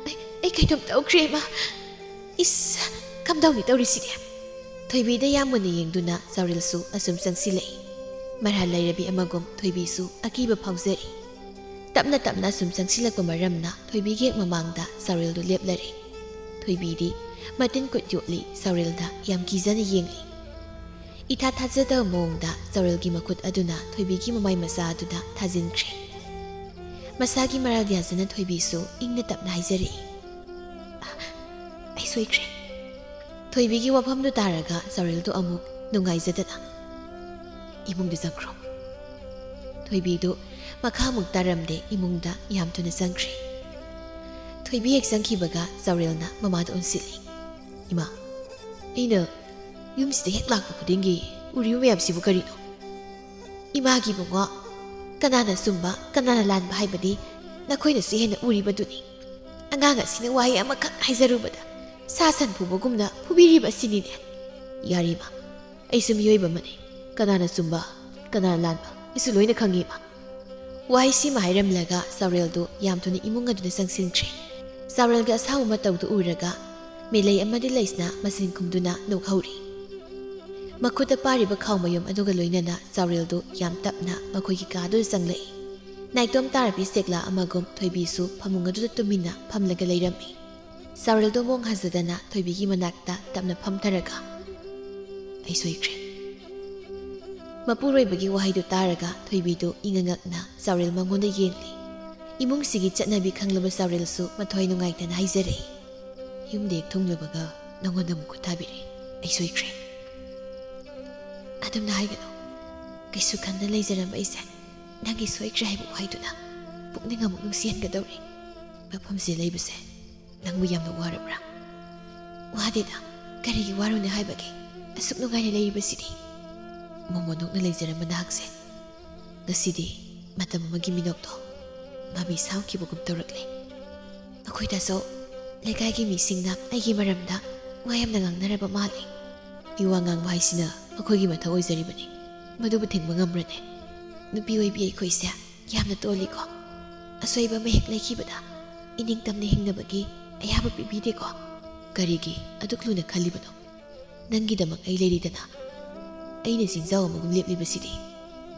ꯑꯩ, ꯑꯩ ꯀꯩꯅꯣꯝ ꯇꯧꯈ꯭ꯔꯦ, ꯏꯃꯥ꯫ ꯏꯁ, ꯀꯝꯗꯧꯅꯤ ꯇꯧꯔꯤꯁꯤꯗꯤ?" ꯊꯣꯏꯕꯤꯗ ꯌꯥꯝ ꯃꯨꯟꯅ ꯌꯦꯡꯗꯨꯅ ꯆꯥꯎꯔꯦꯜꯁꯨ ꯑꯁꯨꯝ ꯆꯪꯁꯤꯜꯂꯛꯏ꯫ ꯃꯔꯥꯜ ꯂꯩꯔꯕꯤ ꯑꯃꯒꯨꯝ ꯊꯣꯏꯕꯤꯁꯨ ꯑꯀꯤꯕ ꯐꯥꯎꯖꯔꯤ꯫ ꯇꯞꯅ ꯇꯞꯅ ꯑꯁꯨꯝ ꯆꯪꯁꯤꯜꯂꯛꯄ ꯃꯔꯝꯅ ꯊꯣꯏꯕꯤꯒꯤ ꯍꯦꯛ ꯃꯃꯥꯡꯗ ꯆꯥꯎꯔꯦꯜꯗꯨ ꯂꯦꯞꯂꯔꯦ꯫ ꯊꯣꯏꯕꯤꯗꯤ ꯃꯇꯤꯟ ꯀꯨꯠ ꯌꯣꯠꯂꯤ, ꯆꯥꯎꯔꯦꯜꯗ ꯌꯥꯝ ꯀꯤꯖꯅ ꯌꯦꯡꯂꯤ꯫ ꯏꯊꯥ ꯊꯥꯖꯗꯕ ꯃꯑꯣꯡꯗ ꯆꯥꯎꯔꯦꯜꯒꯤ ꯃꯈꯨꯠ ꯑꯗꯨꯅ ꯊꯣꯏꯕꯤꯒꯤ ꯃꯃꯥꯏ ꯃꯆꯥ ꯑꯗꯨꯗ ꯊꯥꯖꯤꯟꯈ꯭ꯔꯦ꯫ ꯃꯁꯥꯒꯤ ꯃꯔꯥꯜ ꯌꯥꯖꯅ ꯊꯣꯏꯕꯤꯁꯨ ꯏꯪꯅ ꯇꯞꯅ ꯍꯥꯏꯖꯔꯛꯏ, "ꯑꯩ ꯁꯣꯏꯈ꯭ꯔꯦ꯫" ꯊꯣꯏꯕꯤꯒꯤ ꯋꯥꯐꯝꯗꯨ ꯇꯥꯔꯒ ꯆꯥꯎꯔꯦꯜꯗꯨ ꯑꯃꯨꯛ ꯅꯨꯡꯉꯥꯏꯖꯗꯅ, "ꯏꯃꯨꯡꯗ ꯆꯪꯈ꯭ꯔꯣ꯫" ꯊꯣꯏꯕꯤꯗꯨ ꯃꯈꯥ ꯑꯃꯨꯛ ꯇꯥꯔꯝꯗꯦ, ꯏꯃꯨꯡꯗ ꯌꯥꯝ ꯊꯨꯅ ꯆꯪꯈ꯭ꯔꯦ꯫ ꯊꯣꯏꯕꯤ ꯍꯦꯛ ꯆꯪꯈꯤꯕꯒ ꯆꯥꯎꯔꯦꯜꯅ ꯃꯃꯥꯗ ꯑꯣꯟꯁꯤꯜꯂꯤ, "ꯏꯃꯥ, ꯑꯩꯅ ꯌꯨꯝꯁꯤꯗ ꯍꯦꯛ ꯂꯥꯛꯄ ꯈꯨꯗꯤꯡꯒꯤ ꯎꯔꯤꯕ ꯃꯌꯥꯝꯁꯤꯕꯨ ꯀꯔꯤꯅꯣ?" "ꯏꯃꯥꯒꯤ ꯏꯕꯨꯡꯉꯣ, ꯀꯅꯥꯅ ꯆꯨꯝꯕ, ꯀꯅꯥꯅ ꯂꯥꯟꯕ ꯍꯥꯏꯕꯗꯤ ꯅꯈꯣꯏꯅꯁꯨ ꯍꯦꯟꯅ ꯎꯔꯤꯕꯗꯨꯅꯤ꯫ ꯑꯉꯥꯡ ꯑꯁꯤꯅ ꯋꯥꯍꯩ ꯑꯃꯈꯛ ꯍꯥꯏꯖꯔꯨꯕꯗ ꯁꯥ ꯁꯟ ꯐꯨꯕꯒꯨꯝꯅ ꯐꯨꯕꯤꯔꯤꯕ ꯑꯁꯤꯅꯤꯅꯦ꯫" "ꯌꯥꯔꯦ ꯏꯃꯥ, ꯑꯩꯁꯨ ꯃꯤꯑꯣꯏꯕ ꯑꯃꯅꯤ꯫ ꯀꯅꯥꯅ ꯆꯨꯝꯕ, ꯀꯅꯥꯅ ꯂꯥꯟꯕ, ꯑꯩꯁꯨ ꯂꯣꯏꯅ ꯈꯪꯉꯤ ꯏꯃꯥ꯫" ꯋꯥꯍꯩꯁꯤꯃ ꯍꯥꯏꯔꯝꯂꯒ ꯆꯥꯎꯔꯦꯜꯗꯨ ꯌꯥꯝ ꯊꯨꯅ ꯏꯃꯨꯡ ꯑꯗꯨꯗ ꯆꯪꯁꯤꯟꯈ꯭ꯔꯦ꯫ ꯆꯥꯎꯔꯦꯜꯒꯤ ꯑꯁꯥꯎꯕ ꯃꯇꯧꯗꯨ ꯎꯔꯒ ꯃꯤꯂꯩ ꯑꯃꯗꯤ ꯂꯩꯁꯅ ꯃꯆꯤꯟ ꯈꯨꯝꯗꯨꯅ ꯅꯣꯛꯍꯧꯔꯤ꯫ ꯃꯈꯨꯠꯇ ꯄꯥꯏꯔꯤꯕ ꯈꯥꯎ ꯃꯌꯨꯝ ꯑꯗꯨꯒ ꯂꯣꯏꯅꯅ ꯆꯥꯎꯔꯦꯜꯗꯨ ꯌꯥꯝ ꯇꯞꯅ ꯃꯈꯣꯏꯒꯤ ꯀꯥꯗꯨꯗ ꯆꯪꯂꯛꯏ꯫ ꯅꯥꯏꯇꯣꯝ ꯇꯥꯔꯕꯤ ꯆꯦꯛꯂꯥ ꯑꯃꯒꯨꯝ ꯊꯣꯏꯕꯤꯁꯨ ꯐꯃꯨꯡ ꯑꯗꯨꯗ ꯇꯨꯃꯤꯟꯅ ꯐꯝꯂꯒ ꯂꯩꯔꯝꯃꯤ꯫ ꯆꯥꯎꯔꯦꯜꯗꯣ ꯃꯣꯡ ꯍꯟꯖꯗꯅ ꯊꯣꯏꯕꯤꯒꯤ ꯃꯅꯥꯛꯇ ꯇꯞꯅ ꯐꯝꯊꯔꯒ, "ꯑꯩ ꯁꯣꯏꯈ꯭ꯔꯦ꯫" ꯃꯄꯨꯔꯣꯏꯕꯒꯤ ꯋꯥꯍꯩꯗꯨ ꯇꯥꯔꯒ ꯊꯣꯏꯕꯤꯗꯨ ꯏꯉꯛ ꯉꯛꯅ ꯆꯥꯎꯔꯦꯜ ꯃꯉꯣꯟꯗ ꯌꯦꯡꯂꯤ꯫ ꯏꯃꯨꯡꯁꯤꯒꯤ ꯆꯠꯅꯕꯤ ꯈꯪꯂꯕ ꯆꯥꯎꯔꯦꯜꯁꯨ ꯃꯊ꯭ꯋꯥꯏ ꯅꯨꯡꯉꯥꯏꯇꯅ ꯍꯥꯏꯖꯔꯛꯏ, "ꯌꯨꯝꯗ ꯍꯦꯛ ꯊꯨꯡꯂꯕꯒ ꯅꯉꯣꯟꯗ ꯑꯃꯨꯛ ꯈꯨꯠ ꯊꯥꯕꯤꯔꯦ꯫ ꯑꯩ ꯁꯣꯏꯈ꯭ꯔꯦ꯫" "ꯑꯗꯨꯝꯅ ꯍꯥꯏꯒꯅꯨ꯫ ꯀꯩꯁꯨ ꯈꯟꯗ ꯂꯩꯖꯔꯝꯕ ꯑꯩꯁꯦ ꯅꯪꯒꯤ ꯁꯣꯏꯈ꯭ꯔꯦ ꯍꯥꯏꯕ ꯋꯥꯍꯩꯗꯨꯅ ꯄꯨꯛꯅꯤꯡ ꯑꯃꯨꯛ ꯅꯨꯡꯁꯤꯍꯟꯒꯗꯧꯔꯤ꯫ ꯃꯐꯝꯁꯤꯗ ꯂꯩꯕꯁꯦ ꯅꯪꯕꯨ ꯌꯥꯝꯅ ꯋꯥꯔꯕ꯭ꯔꯥ?" "ꯋꯥꯗꯦꯗ, ꯀꯔꯤꯒꯤ ꯋꯥꯔꯨꯅꯤ ꯍꯥꯏꯕꯒꯦ? ꯑꯁꯨꯛ ꯅꯨꯡꯉꯥꯏꯅ ꯂꯩꯔꯤꯕꯁꯤꯗꯤ꯫" ꯃꯣꯃꯣꯟ ꯅꯣꯛꯅ ꯂꯩꯖꯔꯝꯕ ꯅꯍꯥꯛꯁꯦ ꯉꯁꯤꯗꯤ ꯃꯇꯝ ꯑꯃꯒꯤ ꯃꯤꯅꯣꯛꯇꯣ ꯃꯃꯤ ꯁꯥꯝꯈꯤꯕꯒꯨꯝ ꯇꯧꯔꯛꯂꯦ꯫ "ꯑꯩꯈꯣꯏꯗꯁꯨ ꯂꯩꯀꯥꯏꯒꯤ ꯃꯤꯁꯤꯡꯅ ꯑꯩꯒꯤ ꯃꯔꯝꯗ ꯋꯥ ꯌꯥꯝꯅ ꯉꯥꯡꯅꯔꯕ ꯃꯥꯜꯂꯦ꯫" "ꯃꯤ ꯋꯥ ꯉꯥꯡꯕ ꯍꯥꯏꯁꯤꯅ ꯃꯈꯣꯏꯒꯤ ꯃꯊꯧ ꯑꯣꯏꯖꯔꯤꯕꯅꯤ꯫ ꯃꯗꯨꯕꯨ ꯊꯤꯡꯕ ꯉꯝꯕ꯭ꯔꯅꯦ? ꯅꯨꯄꯤ ꯑꯣꯏꯕꯤ ꯑꯩꯈꯣꯏꯁꯦ ꯌꯥꯝꯅ ꯇꯣꯜꯂꯤꯀꯣ꯫ ꯑꯁꯣꯏꯕ ꯑꯃ ꯍꯦꯛ ꯂꯩꯈꯤꯕꯗ ꯏꯅꯤꯡꯇꯝꯅ ꯍꯤꯡꯅꯕꯒꯤ ꯑꯌꯥꯕ ꯄꯤꯕꯤꯗꯦꯀꯣ꯫ ꯀꯔꯤꯒꯤ ꯑꯗꯨꯛ ꯂꯨꯅ ꯈꯜꯂꯤꯕꯅꯣ? ꯅꯪꯒꯤꯗꯃꯛ ꯑꯩ ꯂꯩꯔꯤꯗꯅ꯫ ꯑꯩꯅ ꯆꯤꯡꯖꯥꯎ ꯑꯃꯒꯨꯝ ꯂꯦꯞꯂꯤꯕꯁꯤꯗꯤ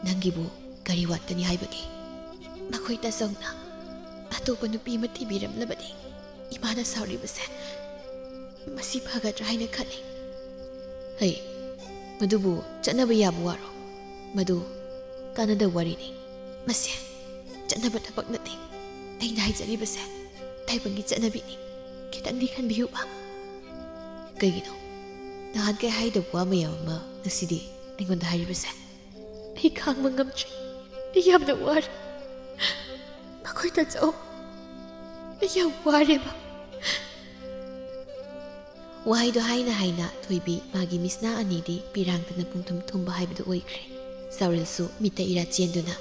ꯅꯪꯒꯤꯕꯨ ꯀꯔꯤ ꯋꯥꯠꯀꯅꯤ ꯍꯥꯏꯕꯒꯦ? ꯃꯈꯣꯏ ꯇꯥꯆꯧꯅ ꯑꯇꯣꯞꯄ ꯅꯨꯄꯤ ꯑꯃ ꯊꯤꯕꯤꯔꯝꯂꯕꯗꯤ ꯏꯃꯥꯅ ꯁꯥꯎꯔꯤꯕꯁꯦ ꯃꯁꯤ ꯐꯒꯗ꯭ꯔꯥ ꯍꯥꯏꯅ ꯈꯜꯂꯤ꯫ ꯍꯩ, ꯃꯗꯨꯕꯨ ꯆꯠꯅꯕ ꯌꯥꯕ ꯋꯥꯔꯣ? ꯃꯗꯨ ꯀꯥꯟꯅꯗꯕ ꯋꯥꯔꯤꯅꯤ꯫ ꯃꯁꯤ ꯆꯠꯅꯕ ꯊꯕꯛ ꯅꯠꯇꯦ꯫ ꯑꯩꯅ ꯍꯥꯏꯖꯔꯤꯕꯁꯦ ꯇꯥꯏꯕꯪꯒꯤ ꯆꯠꯅꯕꯤꯅꯤ꯫ ꯈꯤꯇꯪꯗꯤ ꯈꯟꯕꯤꯌꯨꯕ꯫ ꯀꯩꯒꯤꯅꯣ? ꯅꯍꯥꯟꯈꯩ ꯍꯥꯏꯗꯕ ꯋꯥ ꯃꯌꯥꯝ ꯑꯃ ꯉꯁꯤꯗꯤ ꯑꯩꯉꯣꯟꯗ ꯍꯥꯏꯔꯤꯕꯁꯦ? ꯑꯩ ꯈꯥꯡꯕ ꯉꯝꯗ꯭ꯔꯦ꯫ ꯑꯩ ꯌꯥꯝꯅ ꯋꯥꯔꯦ꯫ ꯃꯈꯣꯏ ꯇꯥꯆꯧ, ꯑꯩ ꯌꯥꯝ ꯋꯥꯔꯦꯕ꯫ ꯋꯥꯍꯩꯗꯣ ꯍꯥꯏꯅ ꯍꯥꯏꯅ ꯊꯣꯏꯕꯤ ꯃꯥꯒꯤ ꯃꯤꯠꯁꯅꯥ ꯑꯅꯤꯗꯤ ꯄꯤꯔꯥꯡꯗꯅ ꯄꯨꯡꯊꯨꯝ ꯊꯨꯝꯕ ꯍꯥꯏꯕꯗꯨ ꯑꯣꯏꯈ꯭ꯔꯦ꯫ ꯆꯥꯎꯔꯦꯜꯁꯨ ꯃꯤꯠꯇ ꯏꯔꯥ ꯆꯦꯟꯗꯨꯅ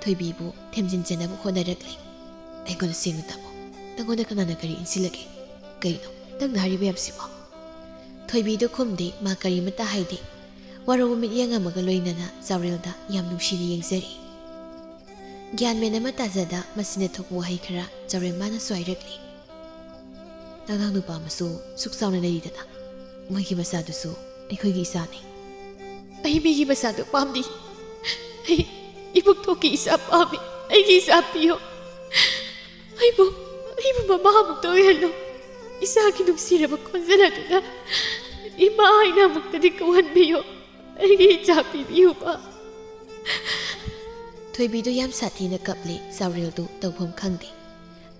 ꯊꯣꯏꯕꯤꯕꯨ ꯊꯦꯝꯖꯤꯟꯖꯅꯕ ꯍꯣꯠꯅꯔꯛꯂꯦ꯫ "ꯑꯩꯉꯣꯟꯗ ꯁꯦꯡꯅ ꯇꯝꯃꯨ꯫ ꯅꯪꯉꯣꯟꯗ ꯀꯅꯥꯅ ꯀꯔꯤ ꯏꯟꯁꯤꯜꯂꯒꯦ? ꯀꯩꯅꯣ ꯅꯪꯅ ꯍꯥꯏꯔꯤꯕ ꯃꯌꯥꯝꯁꯤꯕꯣ?" ꯊꯣꯏꯕꯤꯗꯨ ꯈꯨꯝꯗꯦ, ꯃꯥ ꯀꯔꯤꯃꯠꯇ ꯍꯥꯏꯗꯦ꯫ ꯋꯥꯔꯧꯕ ꯃꯤꯠꯌꯦꯡ ꯑꯃꯒ ꯂꯣꯏꯅꯅ ꯆꯥꯎꯔꯦꯜꯗ ꯌꯥꯝ ꯅꯨꯡꯁꯤꯅ ꯌꯦꯡꯖꯔꯤ꯫ ꯒ꯭ꯌꯥꯟ ꯃꯦꯟ ꯑꯃ ꯇꯥꯖꯗ ꯃꯁꯤꯅ ꯊꯣꯛꯄ ꯋꯥꯍꯩ ꯈꯔ ꯆꯥꯎꯔꯦꯜ ꯃꯥꯅꯁꯨ ꯍꯥꯏꯔꯛꯂꯤ꯫ "ꯅꯅꯥꯎ ꯅꯨꯄꯥ ꯑꯃꯁꯨ ꯁꯨꯛ ꯆꯥꯎꯅ ꯂꯩꯔꯤꯗꯅ, ꯃꯣꯏꯒꯤ ꯃꯆꯥꯗꯨꯁꯨ ꯑꯩꯈꯣꯏꯒꯤ ꯏꯆꯥꯅꯤ꯫ ꯑꯩ ꯃꯤꯒꯤ ꯃꯆꯥꯗꯨ ꯄꯥꯝꯗꯦ꯫ ꯑꯩ ꯏꯕꯨꯡꯊꯣꯛꯀꯤ ꯏꯆꯥ ꯄꯥꯝꯃꯤ꯫ ꯑꯩꯒꯤ ꯏꯆꯥ ꯄꯤꯌꯨ꯫ ꯑꯩꯕꯨ, ꯑꯩꯕꯨ ꯃꯃꯥ ꯑꯃꯨꯛꯇ ꯑꯣꯏꯍꯜꯂꯨ꯫ ꯏꯆꯥꯒꯤ ꯅꯨꯡꯁꯤꯔꯕ ꯈꯣꯟꯖꯦꯜ ꯑꯗꯨꯅ ꯏꯃꯥ ꯍꯥꯏꯅ ꯑꯃꯨꯛꯇꯗꯤ ꯀꯧꯍꯟꯕꯤꯌꯨ꯫ ꯑꯩꯒꯤ ꯏꯆꯥ ꯄꯤꯕꯤꯌꯨꯕ꯫" ꯊꯣꯏꯕꯤꯗꯨ ꯌꯥꯝ ꯁꯥꯊꯤꯅ ꯀꯞꯂꯦ꯫ ꯆꯥꯎꯔꯦꯜꯗꯨ ꯇꯧꯐꯝ ꯈꯪꯗꯦ꯫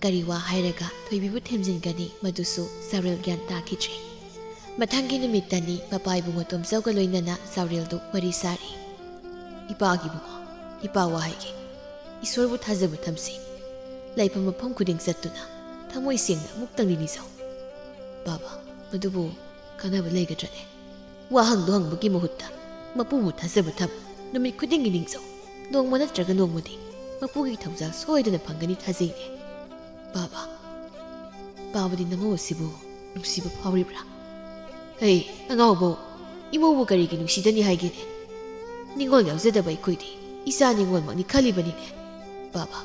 ꯀꯔꯤ ꯋꯥ ꯍꯥꯏꯔꯒ ꯊꯣꯏꯕꯤꯕꯨ ꯊꯦꯝꯖꯤꯟꯒꯅꯤ, ꯃꯗꯨꯁꯨ ꯆꯥꯎꯔꯦꯜ ꯒ꯭ꯌꯥꯟ ꯇꯥꯈꯤꯗ꯭ꯔꯦ꯫ ꯃꯊꯪꯒꯤ ꯅꯨꯃꯤꯠꯇꯅꯤ ꯃꯄꯥ ꯏꯕꯨꯡꯉꯣ ꯇꯣꯝꯆꯧꯒ ꯂꯣꯏꯅꯅ ꯆꯥꯎꯔꯦꯜꯗꯨ ꯋꯥꯔꯤ ꯁꯥꯔꯤ꯫ "ꯏꯄꯥꯒꯤ ꯏꯕꯨꯡꯉꯣ, ꯏꯄꯥ ꯋꯥ ꯍꯥꯏꯒꯦ꯫ ꯏꯁꯣꯔꯕꯨ ꯊꯥꯖꯕ ꯊꯝꯁꯤ꯫ ꯂꯩꯐꯝ ꯃꯐꯝ ꯈꯨꯗꯤꯡ ꯆꯠꯇꯨꯅ ꯊꯃꯣꯏ ꯁꯦꯡꯅ ꯑꯃꯨꯛꯇꯪꯗꯤ ꯅꯤꯖꯧ꯫" "ꯕꯥꯕꯥ, ꯃꯗꯨꯕꯨ ꯀꯥꯟꯅꯕ ꯂꯩꯒꯗ꯭ꯔꯅꯦ? ꯋꯥꯍꯪꯗꯣ ꯍꯪꯕꯒꯤ ꯃꯍꯨꯠꯇ ꯃꯄꯨꯕꯨ ꯊꯥꯖꯕ ꯊꯝ꯫ ꯅꯨꯃꯤꯠ ꯈꯨꯗꯤꯡꯒꯤ ꯅꯤꯡꯖꯧ꯫ ꯅꯣꯡꯃ ꯅꯠꯇ꯭ꯔꯒ ꯅꯣꯡꯃꯗꯤ ꯃꯄꯨꯒꯤ ꯊꯧꯖꯥꯜ ꯁꯣꯏꯗꯅ ꯐꯪꯒꯅꯤ ꯊꯥꯖꯩꯅꯦ꯫ ꯕꯥꯕꯥ, ꯄꯥꯕꯗꯤ ꯅꯃꯧ ꯑꯁꯤꯕꯨ ꯅꯨꯡꯁꯤꯕ ꯐꯥꯎꯔꯤꯕ꯭ꯔꯥ?" "ꯍꯩ, ꯑꯉꯥꯎꯕꯧ, ꯏꯃꯧꯕꯨ ꯀꯔꯤꯒꯤ ꯅꯨꯡꯁꯤꯗꯅꯤ ꯍꯥꯏꯒꯦꯅꯦ? ꯅꯤꯡꯉꯣꯜ ꯌꯥꯎꯖꯗꯕ ꯑꯩꯈꯣꯏꯗꯤ ꯏꯆꯥ ꯅꯤꯡꯉꯣꯜꯃꯛꯅꯤ ꯈꯜꯂꯤꯕꯅꯤꯅꯦ꯫ ꯕꯥꯕꯥ,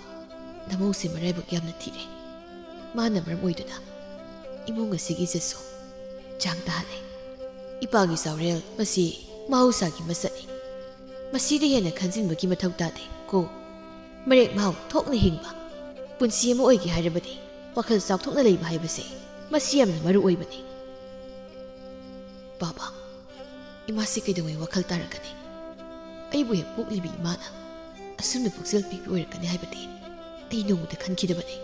ꯅꯃꯧꯁꯦ ꯃꯔꯥꯏꯕꯛ ꯌꯥꯝꯅ ꯊꯤꯔꯦ꯫ ꯃꯥꯅ ꯃꯔꯝ ꯑꯣꯏꯗꯨꯅ ꯏꯃꯨꯡ ꯑꯁꯤꯒꯤ ꯏꯖꯠꯁꯨ ꯆꯥꯡ ꯇꯥꯍꯜꯂꯦ꯫ ꯏꯄꯥꯒꯤ ꯆꯥꯎꯔꯦꯜ, ꯃꯁꯤ ꯃꯍꯧꯁꯥꯒꯤ ꯃꯁꯛꯅꯤ꯫ ꯃꯁꯤꯗ ꯍꯦꯟꯅ ꯈꯟꯖꯤꯟꯕꯒꯤ ꯃꯊꯧ ꯇꯥꯗꯦ ꯀꯣ꯫ ꯃꯔꯦꯛ ꯃꯍꯥꯎ ꯊꯣꯛꯅ ꯍꯤꯡꯕ ꯄꯨꯟꯁꯤ ꯑꯃ ꯑꯣꯏꯒꯦ ꯍꯥꯏꯔꯕꯗꯤ ꯋꯥꯈꯜ ꯆꯥꯎꯊꯣꯛꯅ ꯂꯩꯕ ꯍꯥꯏꯕꯁꯦ ꯃꯁꯤ ꯌꯥꯝꯅ ꯃꯔꯨ ꯑꯣꯏꯕꯅꯤ꯫ ꯕꯥꯕꯥ, ꯏꯃꯥꯁꯤ ꯀꯩꯗꯧꯉꯩ ꯋꯥꯈꯜ ꯇꯥꯔꯛꯀꯅꯤ? ꯑꯩꯕꯨ ꯍꯦꯛ ꯄꯣꯛꯂꯤꯕꯤ ꯏꯃꯥꯅ ꯑꯁꯨꯝꯅ ꯄꯨꯛꯆꯦꯜ ꯄꯤꯛꯄꯤ ꯑꯣꯏꯔꯛꯀꯅꯤ ꯍꯥꯏꯕꯗꯤ ꯑꯩ ꯅꯣꯡꯃꯇ ꯈꯟꯈꯤꯗꯕꯅꯤ꯫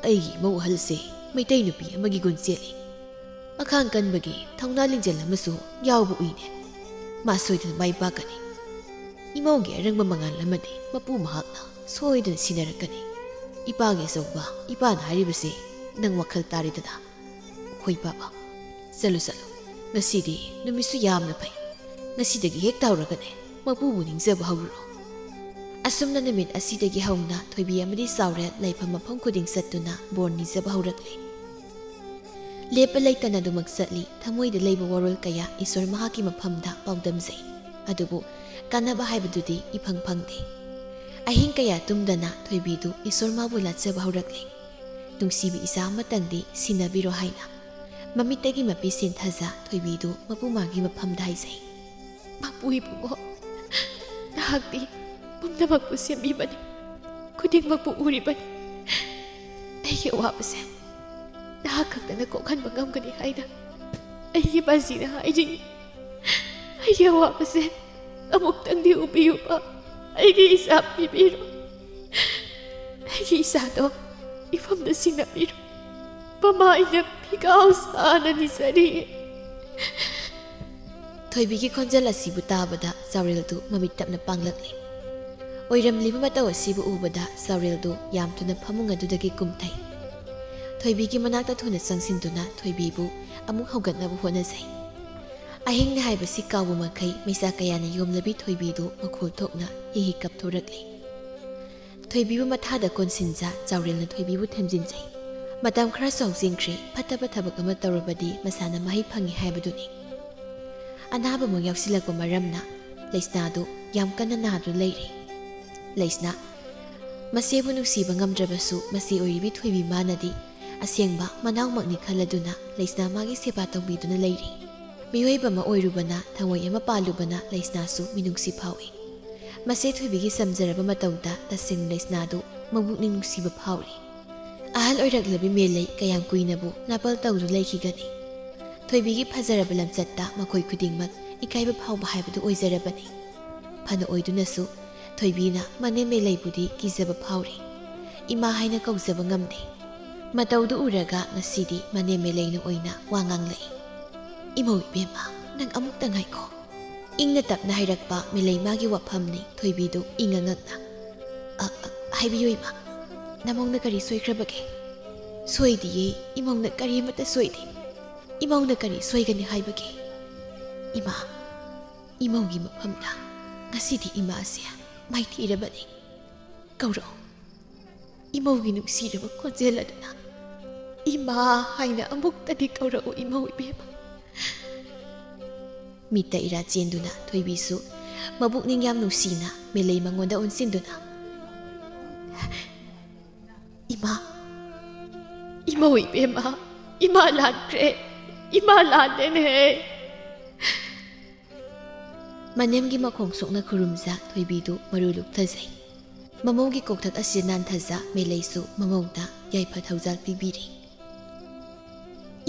ꯑꯩꯒꯤ ꯏꯃꯧ ꯑꯍꯜꯁꯦ ꯃꯩꯇꯩ ꯅꯨꯄꯤ ꯑꯃꯒꯤ ꯒꯨꯟ ꯆꯦꯜꯂꯤ꯫ ꯑꯈꯥꯡ ꯀꯟꯕꯒꯤ ꯊꯧꯅꯥ ꯂꯤꯡꯖꯦꯜ ꯑꯃꯁꯨ ꯌꯥꯎꯕ ꯎꯏꯅꯦ꯫ ꯃꯥ ꯁꯣꯏꯗꯅ ꯃꯥꯏ ꯄꯥꯛꯀꯅꯤ꯫ ꯏꯃꯧꯒꯤ ꯑꯔꯪꯕ ꯃꯉꯥꯜ ꯑꯃꯗꯤ ꯃꯄꯨ ꯃꯍꯥꯛꯅ ꯁꯣꯏꯗꯅ ꯁꯤꯟꯅꯔꯛꯀꯅꯤ꯫ ꯏꯄꯥꯒꯤ ꯑꯆꯧꯕ, ꯏꯄꯥꯅ ꯍꯥꯏꯔꯤꯕꯁꯦ ꯅꯪ ꯋꯥꯈꯜ ꯇꯥꯔꯦꯗꯅ? ꯍꯣꯏ ꯕꯥꯕꯥ, ꯆꯠꯂꯨ ꯆꯠꯂꯨ꯫ ꯉꯁꯤꯗꯤ ꯅꯨꯃꯤꯠꯁꯨ ꯌꯥꯝꯅ ꯐꯩ꯫ ꯉꯁꯤꯗꯒꯤ ꯍꯦꯛ ꯇꯧꯔꯒꯅꯦ ꯃꯄꯨꯕꯨ ꯅꯤꯡꯖꯕ ꯍꯧꯔꯨꯔꯣ꯫ ꯑꯁꯨꯝꯅ ꯅꯨꯃꯤꯠ ꯑꯁꯤꯗꯒꯤ ꯍꯧꯅ ꯊꯣꯏꯕꯤ ꯑꯃꯗꯤ ꯆꯥꯎꯔꯦꯜ ꯂꯩꯐꯝ ꯃꯐꯝ ꯈꯨꯗꯤꯡ ꯆꯠꯇꯨꯅ ꯕꯣꯔ ꯅꯤꯖꯕ ꯍꯧꯔꯛꯂꯦ꯫ ꯂꯦꯞꯄ ꯂꯩꯇꯅ ꯑꯗꯨꯃꯛ ꯆꯠꯂꯤ꯫ ꯊꯃꯣꯏꯗ ꯂꯩꯕ ꯋꯥꯔꯣꯜ ꯀꯌꯥ ꯏꯁꯣꯔ ꯃꯍꯥꯛꯀꯤ ꯃꯐꯝꯗ ꯄꯥꯎꯗꯝꯖꯩ꯫ ꯑꯗꯨꯕꯨ ꯀꯥꯟꯅꯕ ꯍꯥꯏꯕꯗꯨꯗꯤ ꯏꯐꯪ ꯐꯪꯗꯦ꯫ ꯑꯍꯤꯡ ꯀꯌꯥ ꯇꯨꯝꯗꯅ ꯊꯣꯏꯕꯤꯗꯨ ꯏꯁꯣꯔ ꯃꯥꯕꯨ ꯂꯥꯠꯆꯕ ꯍꯧꯔꯛꯂꯦ꯫ ꯅꯨꯡꯁꯤꯕꯤ ꯏꯆꯥ ꯑꯃꯇꯪꯗꯤ ꯁꯤꯟꯅꯕꯤꯔꯣ ꯍꯥꯏꯅ ꯃꯃꯤꯠꯇꯒꯤ ꯃꯄꯤ ꯁꯦꯟꯊꯖ ꯊꯣꯏꯕꯤꯗꯨ ꯃꯄꯨ ꯃꯥꯒꯤ ꯃꯐꯝꯗ ꯍꯥꯏꯖꯩ꯫ ꯃꯄꯨ ꯏꯕꯨꯡꯉꯣ, ꯅꯍꯥꯛꯇꯤ ꯄꯨꯝꯅꯃꯛꯄꯨ ꯁꯦꯝꯕꯤꯕꯅꯤ꯫ ꯈꯨꯗꯤꯡꯃꯛꯄꯨ ꯎꯔꯤꯕꯅꯤ꯫ ꯑꯩꯒꯤ ꯑꯋꯥꯕꯁꯦ ꯅꯍꯥꯛ ꯈꯛꯇꯅ ꯀꯣꯛꯍꯟꯕ ꯉꯝꯒꯅꯤ ꯍꯥꯏꯅ ꯑꯩꯒꯤ ꯕꯥꯖꯤꯅ ꯍꯥꯏꯔꯤ꯫ ꯑꯩꯒꯤ ꯑꯋꯥꯕꯁꯦ ꯑꯃꯨꯛꯇꯪꯗꯤ ꯎꯕꯤꯌꯨꯕ꯫ ꯑꯩꯒꯤ ꯏꯆꯥ ꯄꯤꯕꯤꯔꯣ꯫ ꯑꯩꯒꯤ ꯏꯆꯥꯗꯣ ꯏꯐꯝꯗ ꯁꯤꯟꯅꯕꯤꯔꯣ꯫ ꯃꯃꯥ ꯑꯩꯅ ꯐꯤꯒꯥꯎ ꯁꯥꯅ ꯅꯤꯖꯔꯤ꯫ ꯊꯣꯏꯕꯤꯒꯤ ꯈꯣꯟꯖꯦꯜ ꯑꯁꯤꯕꯨ ꯇꯥꯕꯗ ꯆꯥꯎꯔꯦꯜꯗꯨ ꯃꯃꯤꯠ ꯇꯞꯅ ꯄꯥꯡꯂꯛꯂꯦ꯫ ꯑꯣꯏꯔꯝꯂꯤꯕ ꯃꯇꯧ ꯑꯁꯤꯕꯨ ꯎꯕꯗ ꯆꯥꯎꯔꯦꯜꯗꯨ ꯌꯥꯝ ꯊꯨꯅ ꯐꯃꯨꯡ ꯑꯗꯨꯗꯒꯤ ꯀꯨꯝꯊꯩ꯫ ꯊꯣꯏꯕꯤꯒꯤ ꯃꯅꯥꯛꯇ ꯊꯨꯅ ꯆꯪꯁꯤꯟꯗꯨꯅ ꯊꯣꯏꯕꯤꯕꯨ ꯑꯃꯨꯛ ꯍꯧꯒꯠꯅꯕ ꯍꯣꯠꯅꯖꯩ꯫ ꯑꯍꯤꯡꯅꯤ ꯍꯥꯏꯕꯁꯤ ꯀꯥꯎꯕ ꯃꯈꯩ ꯃꯩꯆꯥ ꯀꯌꯥꯅ ꯌꯣꯝꯂꯕꯤ ꯊꯣꯏꯕꯤꯗꯨ ꯃꯈꯣꯜ ꯊꯣꯛꯅ ꯍꯤ ꯍꯤ ꯀꯞꯊꯣꯔꯛꯂꯤ꯫ ꯊꯣꯏꯕꯤꯕꯨ ꯃꯊꯥꯗ ꯀꯣꯟꯁꯤꯟꯖ ꯆꯥꯎꯔꯦꯜꯅ ꯊꯣꯏꯕꯤꯕꯨ ꯊꯦꯝꯖꯤꯟꯖꯩ꯫ ꯃꯇꯝ ꯈꯔ ꯆꯥꯎꯖꯤꯟꯈ꯭ꯔꯦ, ꯐꯠꯇꯕ ꯊꯕꯛ ꯑꯃ ꯇꯧꯔꯕꯗꯤ ꯃꯁꯥꯅ ꯃꯍꯩ ꯐꯪꯉꯤ ꯍꯥꯏꯕꯗꯨꯅꯤ꯫ ꯑꯅꯥꯕ ꯑꯃꯨꯛ ꯌꯥꯎꯁꯤꯜꯂꯛꯄ ꯃꯔꯝꯅ ꯂꯩꯁꯅꯥꯗꯨ ꯌꯥꯝ ꯀꯟꯅ ꯅꯥꯗꯨꯅ ꯂꯩꯔꯦ꯫ ꯂꯩꯁꯅꯥ, ꯃꯆꯦꯕꯨ ꯅꯨꯡꯁꯤꯕ ꯉꯝꯗ꯭ꯔꯕꯁꯨ ꯃꯆꯦ ꯑꯣꯏꯔꯤꯕꯤ ꯊꯣꯏꯕꯤ ꯃꯥꯅꯗꯤ ꯑꯁꯦꯡꯕ ꯃꯅꯥꯎꯃꯛꯅꯤ ꯈꯜꯂꯗꯨꯅ ꯂꯩꯁꯅꯥ ꯃꯥꯒꯤ ꯁꯦꯕꯥ ꯇꯧꯕꯤꯗꯨꯅ ꯂꯩꯔꯤ꯫ ꯃꯤꯑꯣꯏꯕ ꯑꯃ ꯑꯣꯏꯔꯨꯕꯅ ꯊꯃꯣꯏ ꯑꯃ ꯄꯥꯜꯂꯨꯕꯅ ꯂꯩꯁꯅꯥꯁꯨ ꯃꯤꯅꯨꯡꯁꯤ ꯐꯥꯎꯏ꯫ ꯃꯆꯦ ꯊꯣꯏꯕꯤꯒꯤ ꯆꯝꯖꯔꯕ ꯃꯇꯧꯗ ꯇꯁꯦꯡꯅ ꯂꯩꯁꯅꯥꯗꯨ ꯃꯕꯨꯛꯅꯤꯡ ꯅꯨꯡꯁꯤꯕ ꯐꯥꯎꯔꯤ꯫ ꯑꯍꯜ ꯑꯣꯏꯔꯛꯂꯕꯤ ꯃꯦꯂꯩ ꯀꯌꯥꯝ ꯀꯨꯏꯅꯕꯨ ꯅꯥꯄꯜ ꯇꯧꯗꯨꯅ ꯂꯩꯈꯤꯒꯅꯤ? ꯊꯣꯏꯕꯤꯒꯤ ꯐꯖꯔꯕ ꯂꯝꯆꯠꯇ ꯃꯈꯣꯏ ꯈꯨꯗꯤꯡꯃꯛ ꯏꯀꯥꯏꯕ ꯐꯥꯎꯕ ꯍꯥꯏꯕꯗꯨ ꯑꯣꯏꯖꯔꯕꯅꯤ꯫ ꯐꯅ ꯑꯣꯏꯗꯨꯅꯁꯨ ꯊꯣꯏꯕꯤꯅ ꯃꯅꯦꯝ ꯃꯦꯂꯩꯕꯨꯗꯤ ꯀꯤꯖꯕ ꯐꯥꯎꯔꯤ꯫ ꯏꯃꯥ ꯍꯥꯏꯅ ꯀꯧꯖꯕ ꯉꯝꯗꯦ꯫ ꯃꯇꯧꯗꯨ ꯎꯔꯒ ꯉꯁꯤꯗꯤ ꯃꯅꯦꯝ ꯃꯦꯂꯩꯅ ꯑꯣꯏꯅ ꯋꯥ ꯉꯥꯡꯂꯛꯏ꯫ "ꯏꯃꯧ ꯏꯕꯦꯝꯃ, ꯅꯪ ꯑꯃꯨꯛꯇ ꯉꯥꯏꯈꯣ," ꯏꯪꯅ ꯇꯞꯅ ꯍꯥꯏꯔꯛꯄ ꯃꯦꯂꯩꯃꯥꯒꯤ ꯋꯥꯐꯝꯅꯤ ꯊꯣꯏꯕꯤꯗꯨ ꯏꯪꯉ ꯉꯛꯅ꯫ "ꯑ, ꯑ, ꯍꯥꯏꯕꯤꯌꯨ ꯏꯃꯥ, ꯅꯃꯧꯅ ꯀꯔꯤ ꯁꯣꯏꯈ꯭ꯔꯕꯒꯦ?" "ꯁꯣꯏꯗꯤꯌꯦ, ꯏꯃꯧꯅ ꯀꯔꯤꯃꯠꯇ ꯁꯣꯏꯗꯦ꯫ ꯏꯃꯧꯅ ꯀꯔꯤ ꯁꯣꯏꯒꯅꯤ ꯍꯥꯏꯕꯒꯦ? ꯏꯃꯥ, ꯏꯃꯧꯒꯤ ꯃꯐꯝꯗ ꯉꯁꯤꯗꯤ ꯏꯃꯥꯁꯦ ꯃꯥꯏꯊꯤꯔꯕꯅꯤ꯫ ꯀꯧꯔꯛꯑꯣ꯫ ꯏꯃꯧꯒꯤ ꯅꯨꯡꯁꯤꯔꯕ ꯈꯣꯟꯖꯦꯜ ꯑꯗꯨꯅ ꯏꯃꯥ ꯍꯥꯏꯅ ꯑꯃꯨꯛꯇꯗꯤ ꯀꯧꯔꯛꯎ ꯏꯃꯧ ꯏꯕꯦꯝꯃ꯫" ꯃꯤꯠꯇ ꯏꯔꯥ ꯆꯦꯟꯗꯨꯅ ꯊꯣꯏꯕꯤꯁꯨ ꯃꯕꯨꯛꯅꯤꯡ ꯌꯥꯝ ꯅꯨꯡꯁꯤꯅ ꯃꯦꯂꯩ ꯃꯉꯣꯟꯗ ꯑꯣꯟꯁꯤꯟꯗꯨꯅ, "ꯏꯃꯥ, ꯏꯃꯧ ꯏꯕꯦꯝꯃ, ꯏꯃꯥ ꯂꯥꯟꯈ꯭ꯔꯦ, ꯏꯃꯥ ꯂꯥꯜꯂꯦꯅꯦ꯫" ꯃꯅꯦꯝꯒꯤ ꯃꯈꯣꯡ ꯁꯣꯛꯅ ꯈꯨꯔꯨꯝꯖ ꯊꯣꯏꯕꯤꯗꯨ ꯃꯔꯨ ꯂꯨꯞꯊꯖꯩ꯫ ꯃꯃꯧꯒꯤ ꯀꯣꯛꯊꯛ ꯑꯁꯤ ꯅꯥꯟꯊꯖ ꯃꯦꯂꯩꯁꯨ ꯃꯃꯧꯗ ꯌꯥꯏꯐ ꯊꯧꯖꯥꯜ ꯄꯤꯕꯤꯔꯤ꯫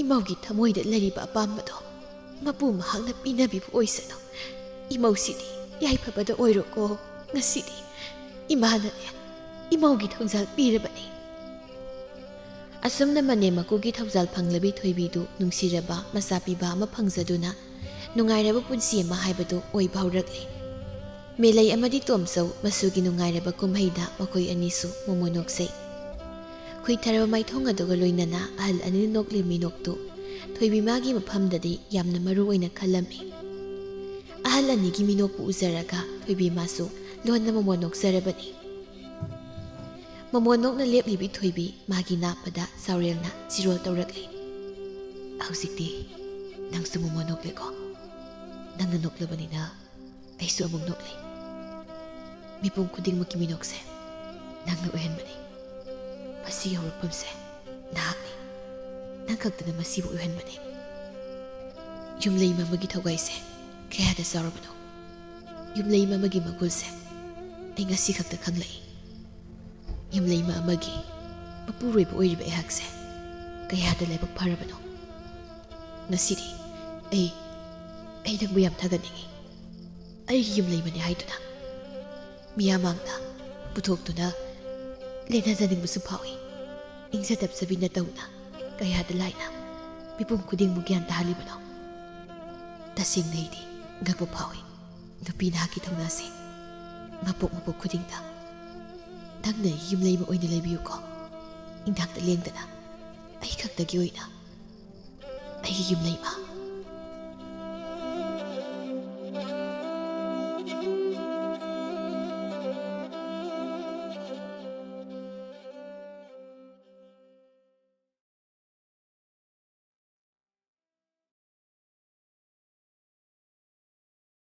"ꯏꯃꯧꯒꯤ ꯊꯃꯣꯏꯗ ꯂꯩꯔꯤꯕ ꯑꯄꯥꯝꯕꯗꯣ ꯃꯄꯨ ꯃꯍꯥꯛꯅ ꯄꯤꯅꯕꯤꯕ ꯑꯣꯏꯁꯅꯨ꯫ ꯏꯃꯧꯁꯤꯗꯤ ꯌꯥꯏꯐꯕꯗ ꯑꯣꯏꯔꯣꯀꯣ꯫ ꯉꯁꯤꯗꯤ ꯏꯃꯥꯅꯅꯦ ꯏꯃꯧꯒꯤ ꯊꯧꯖꯥꯜ ꯄꯤꯔꯕꯅꯤ꯫" ꯑꯁꯨꯝꯅ ꯃꯅꯦꯝ ꯃꯀꯨꯒꯤ ꯊꯧꯖꯥꯜ ꯐꯪꯂꯕꯤ ꯊꯣꯏꯕꯤꯗꯨ ꯅꯨꯡꯁꯤꯔꯕ ꯃꯆꯥ ꯄꯤꯕ ꯑꯃ ꯐꯪꯖꯗꯨꯅ ꯅꯨꯡꯉꯥꯏꯔꯕ ꯄꯨꯟꯁꯤ ꯑꯃ ꯍꯥꯏꯕꯗꯨ ꯑꯣꯏꯕ ꯍꯧꯔꯛꯂꯦ꯫ ꯃꯦꯂꯩ ꯑꯃꯗꯤ ꯇꯣꯝꯆꯧ ꯃꯁꯨꯒꯤ ꯅꯨꯡꯉꯥꯏꯔꯕ ꯀꯨꯝꯍꯩꯗ ꯃꯈꯣꯏ ꯑꯅꯤꯁꯨ ꯃꯣꯃꯣꯟ ꯅꯣꯛꯆꯩ꯫ ꯈꯨꯏꯊꯔꯕ ꯃꯥꯏꯊꯣꯡ ꯑꯗꯨꯒ ꯂꯣꯏꯅꯅ ꯑꯍꯜ ꯑꯅꯤꯅ ꯅꯣꯛꯂꯤ ꯃꯤꯅꯣꯛꯇꯨ ꯊꯣꯏꯕꯤ ꯃꯥꯒꯤ ꯃꯐꯝꯗꯗꯤ ꯌꯥꯝꯅ ꯃꯔꯨ ꯑꯣꯏꯅ ꯈꯜꯂꯝꯃꯤ꯫ ꯑꯍꯜ ꯑꯅꯤꯒꯤ ꯃꯤꯅꯣꯛꯄꯨ ꯎꯖꯔꯒ ꯊꯣꯏꯕꯤ ꯃꯥꯁꯨ ꯂꯣꯟꯅ ꯃꯣꯃꯣꯟ ꯅꯣꯛꯆꯔꯕꯅꯤ꯫ ꯃꯣꯃꯣꯟ ꯅꯣꯛꯅ ꯂꯦꯞꯂꯤꯕꯤ ꯊꯣꯏꯕꯤ ꯃꯥꯒꯤ ꯅꯥꯞꯄꯗ ꯆꯥꯎꯔꯦꯜꯅ ꯆꯤꯔꯣꯜ ꯇꯧꯔꯛꯂꯤ꯫ "ꯍꯧꯖꯤꯛꯇꯤ ꯅꯪꯁꯨ ꯃꯣꯃꯣꯟ ꯅꯣꯛꯂꯦꯀꯣ? ꯅꯪꯅ ꯅꯣꯛꯂꯕꯅꯤꯅ ꯑꯩꯁꯨ ꯑꯃꯨꯛ ꯅꯣꯛꯂꯤ꯫ ꯃꯤꯄꯨꯝ ꯈꯨꯗꯤꯡꯃꯛꯀꯤ ꯃꯤꯅꯣꯛꯁꯦ ꯅꯪꯅ ꯑꯣꯏꯍꯟꯕꯅꯤ꯫ ꯃꯁꯤꯒꯤ ꯍꯧꯔꯛꯐꯝꯁꯦ ꯅꯍꯥꯛꯅꯤ꯫ ꯅꯪ ꯈꯛꯇꯅ ꯃꯁꯤꯕꯨ ꯑꯣꯏꯍꯟꯕꯅꯤ꯫ ꯌꯨꯝꯂꯩꯃ ꯑꯃꯒꯤ ꯊꯧꯒꯥꯏꯁꯦ ꯀꯌꯥꯗ ꯆꯥꯎꯔꯕꯅꯣ? ꯌꯨꯝꯂꯩꯃ ꯑꯃꯒꯤ ꯃꯒꯨꯜꯁꯦ ꯑꯩ ꯉꯁꯤ ꯈꯛꯇ ꯈꯪꯂꯛꯏ꯫ ꯌꯨꯝꯂꯩꯃ ꯑꯃꯒꯤ ꯃꯄꯨꯔꯣꯏꯕ ꯑꯣꯏꯔꯤꯕ ꯑꯩꯍꯥꯛꯁꯦ ꯀꯌꯥꯗ ꯂꯥꯏꯕꯛ ꯐꯔꯕꯅꯣ꯫ ꯉꯁꯤꯗꯤ ꯑꯩ, ꯑꯩ ꯅꯪꯕꯨ ꯌꯥꯝ ꯊꯥꯒꯠꯅꯤꯡꯏ꯫ ꯑꯩꯒꯤ ꯌꯨꯝꯂꯩꯃꯅꯤ ꯍꯥꯏꯗꯨꯅ ꯃꯤꯌꯥꯝ ꯃꯥꯡꯗ ꯄꯨꯊꯣꯛꯇꯨꯅ ꯂꯦꯟꯅꯖꯅꯤꯡꯕꯁꯨ ꯐꯥꯎꯏ꯫ ꯏꯪꯖ ꯇꯞꯆꯕꯤ ꯅꯇꯧꯅ ꯀꯌꯥꯗ ꯂꯥꯏꯅ ꯃꯤꯄꯨꯝ ꯈꯨꯗꯤꯡꯕꯨ ꯒ꯭ꯌꯥꯟ ꯇꯥꯍꯜꯂꯤꯕꯅꯣ꯫ ꯇꯁꯦꯡꯅ ꯑꯩꯗꯤ ꯉꯛꯄ ꯐꯥꯎꯏ꯫ ꯅꯨꯄꯤ ꯅꯍꯥꯛꯀꯤ ꯊꯧꯅꯥꯁꯦ ꯃꯄꯣꯛ ꯃꯄꯣꯛ ꯈꯨꯗꯤꯡꯗ ꯅꯪꯅ ꯌꯨꯝꯂꯩꯃ ꯑꯣꯏꯅ ꯂꯩꯕꯤꯌꯨꯀꯣ꯫ ꯏꯟꯊꯥꯛꯇ ꯂꯦꯡꯗꯅ ꯑꯩ ꯈꯛꯇꯒꯤ ꯑꯣꯏꯅ ꯑꯩꯒꯤ ꯌꯨꯝꯂꯩꯃ꯫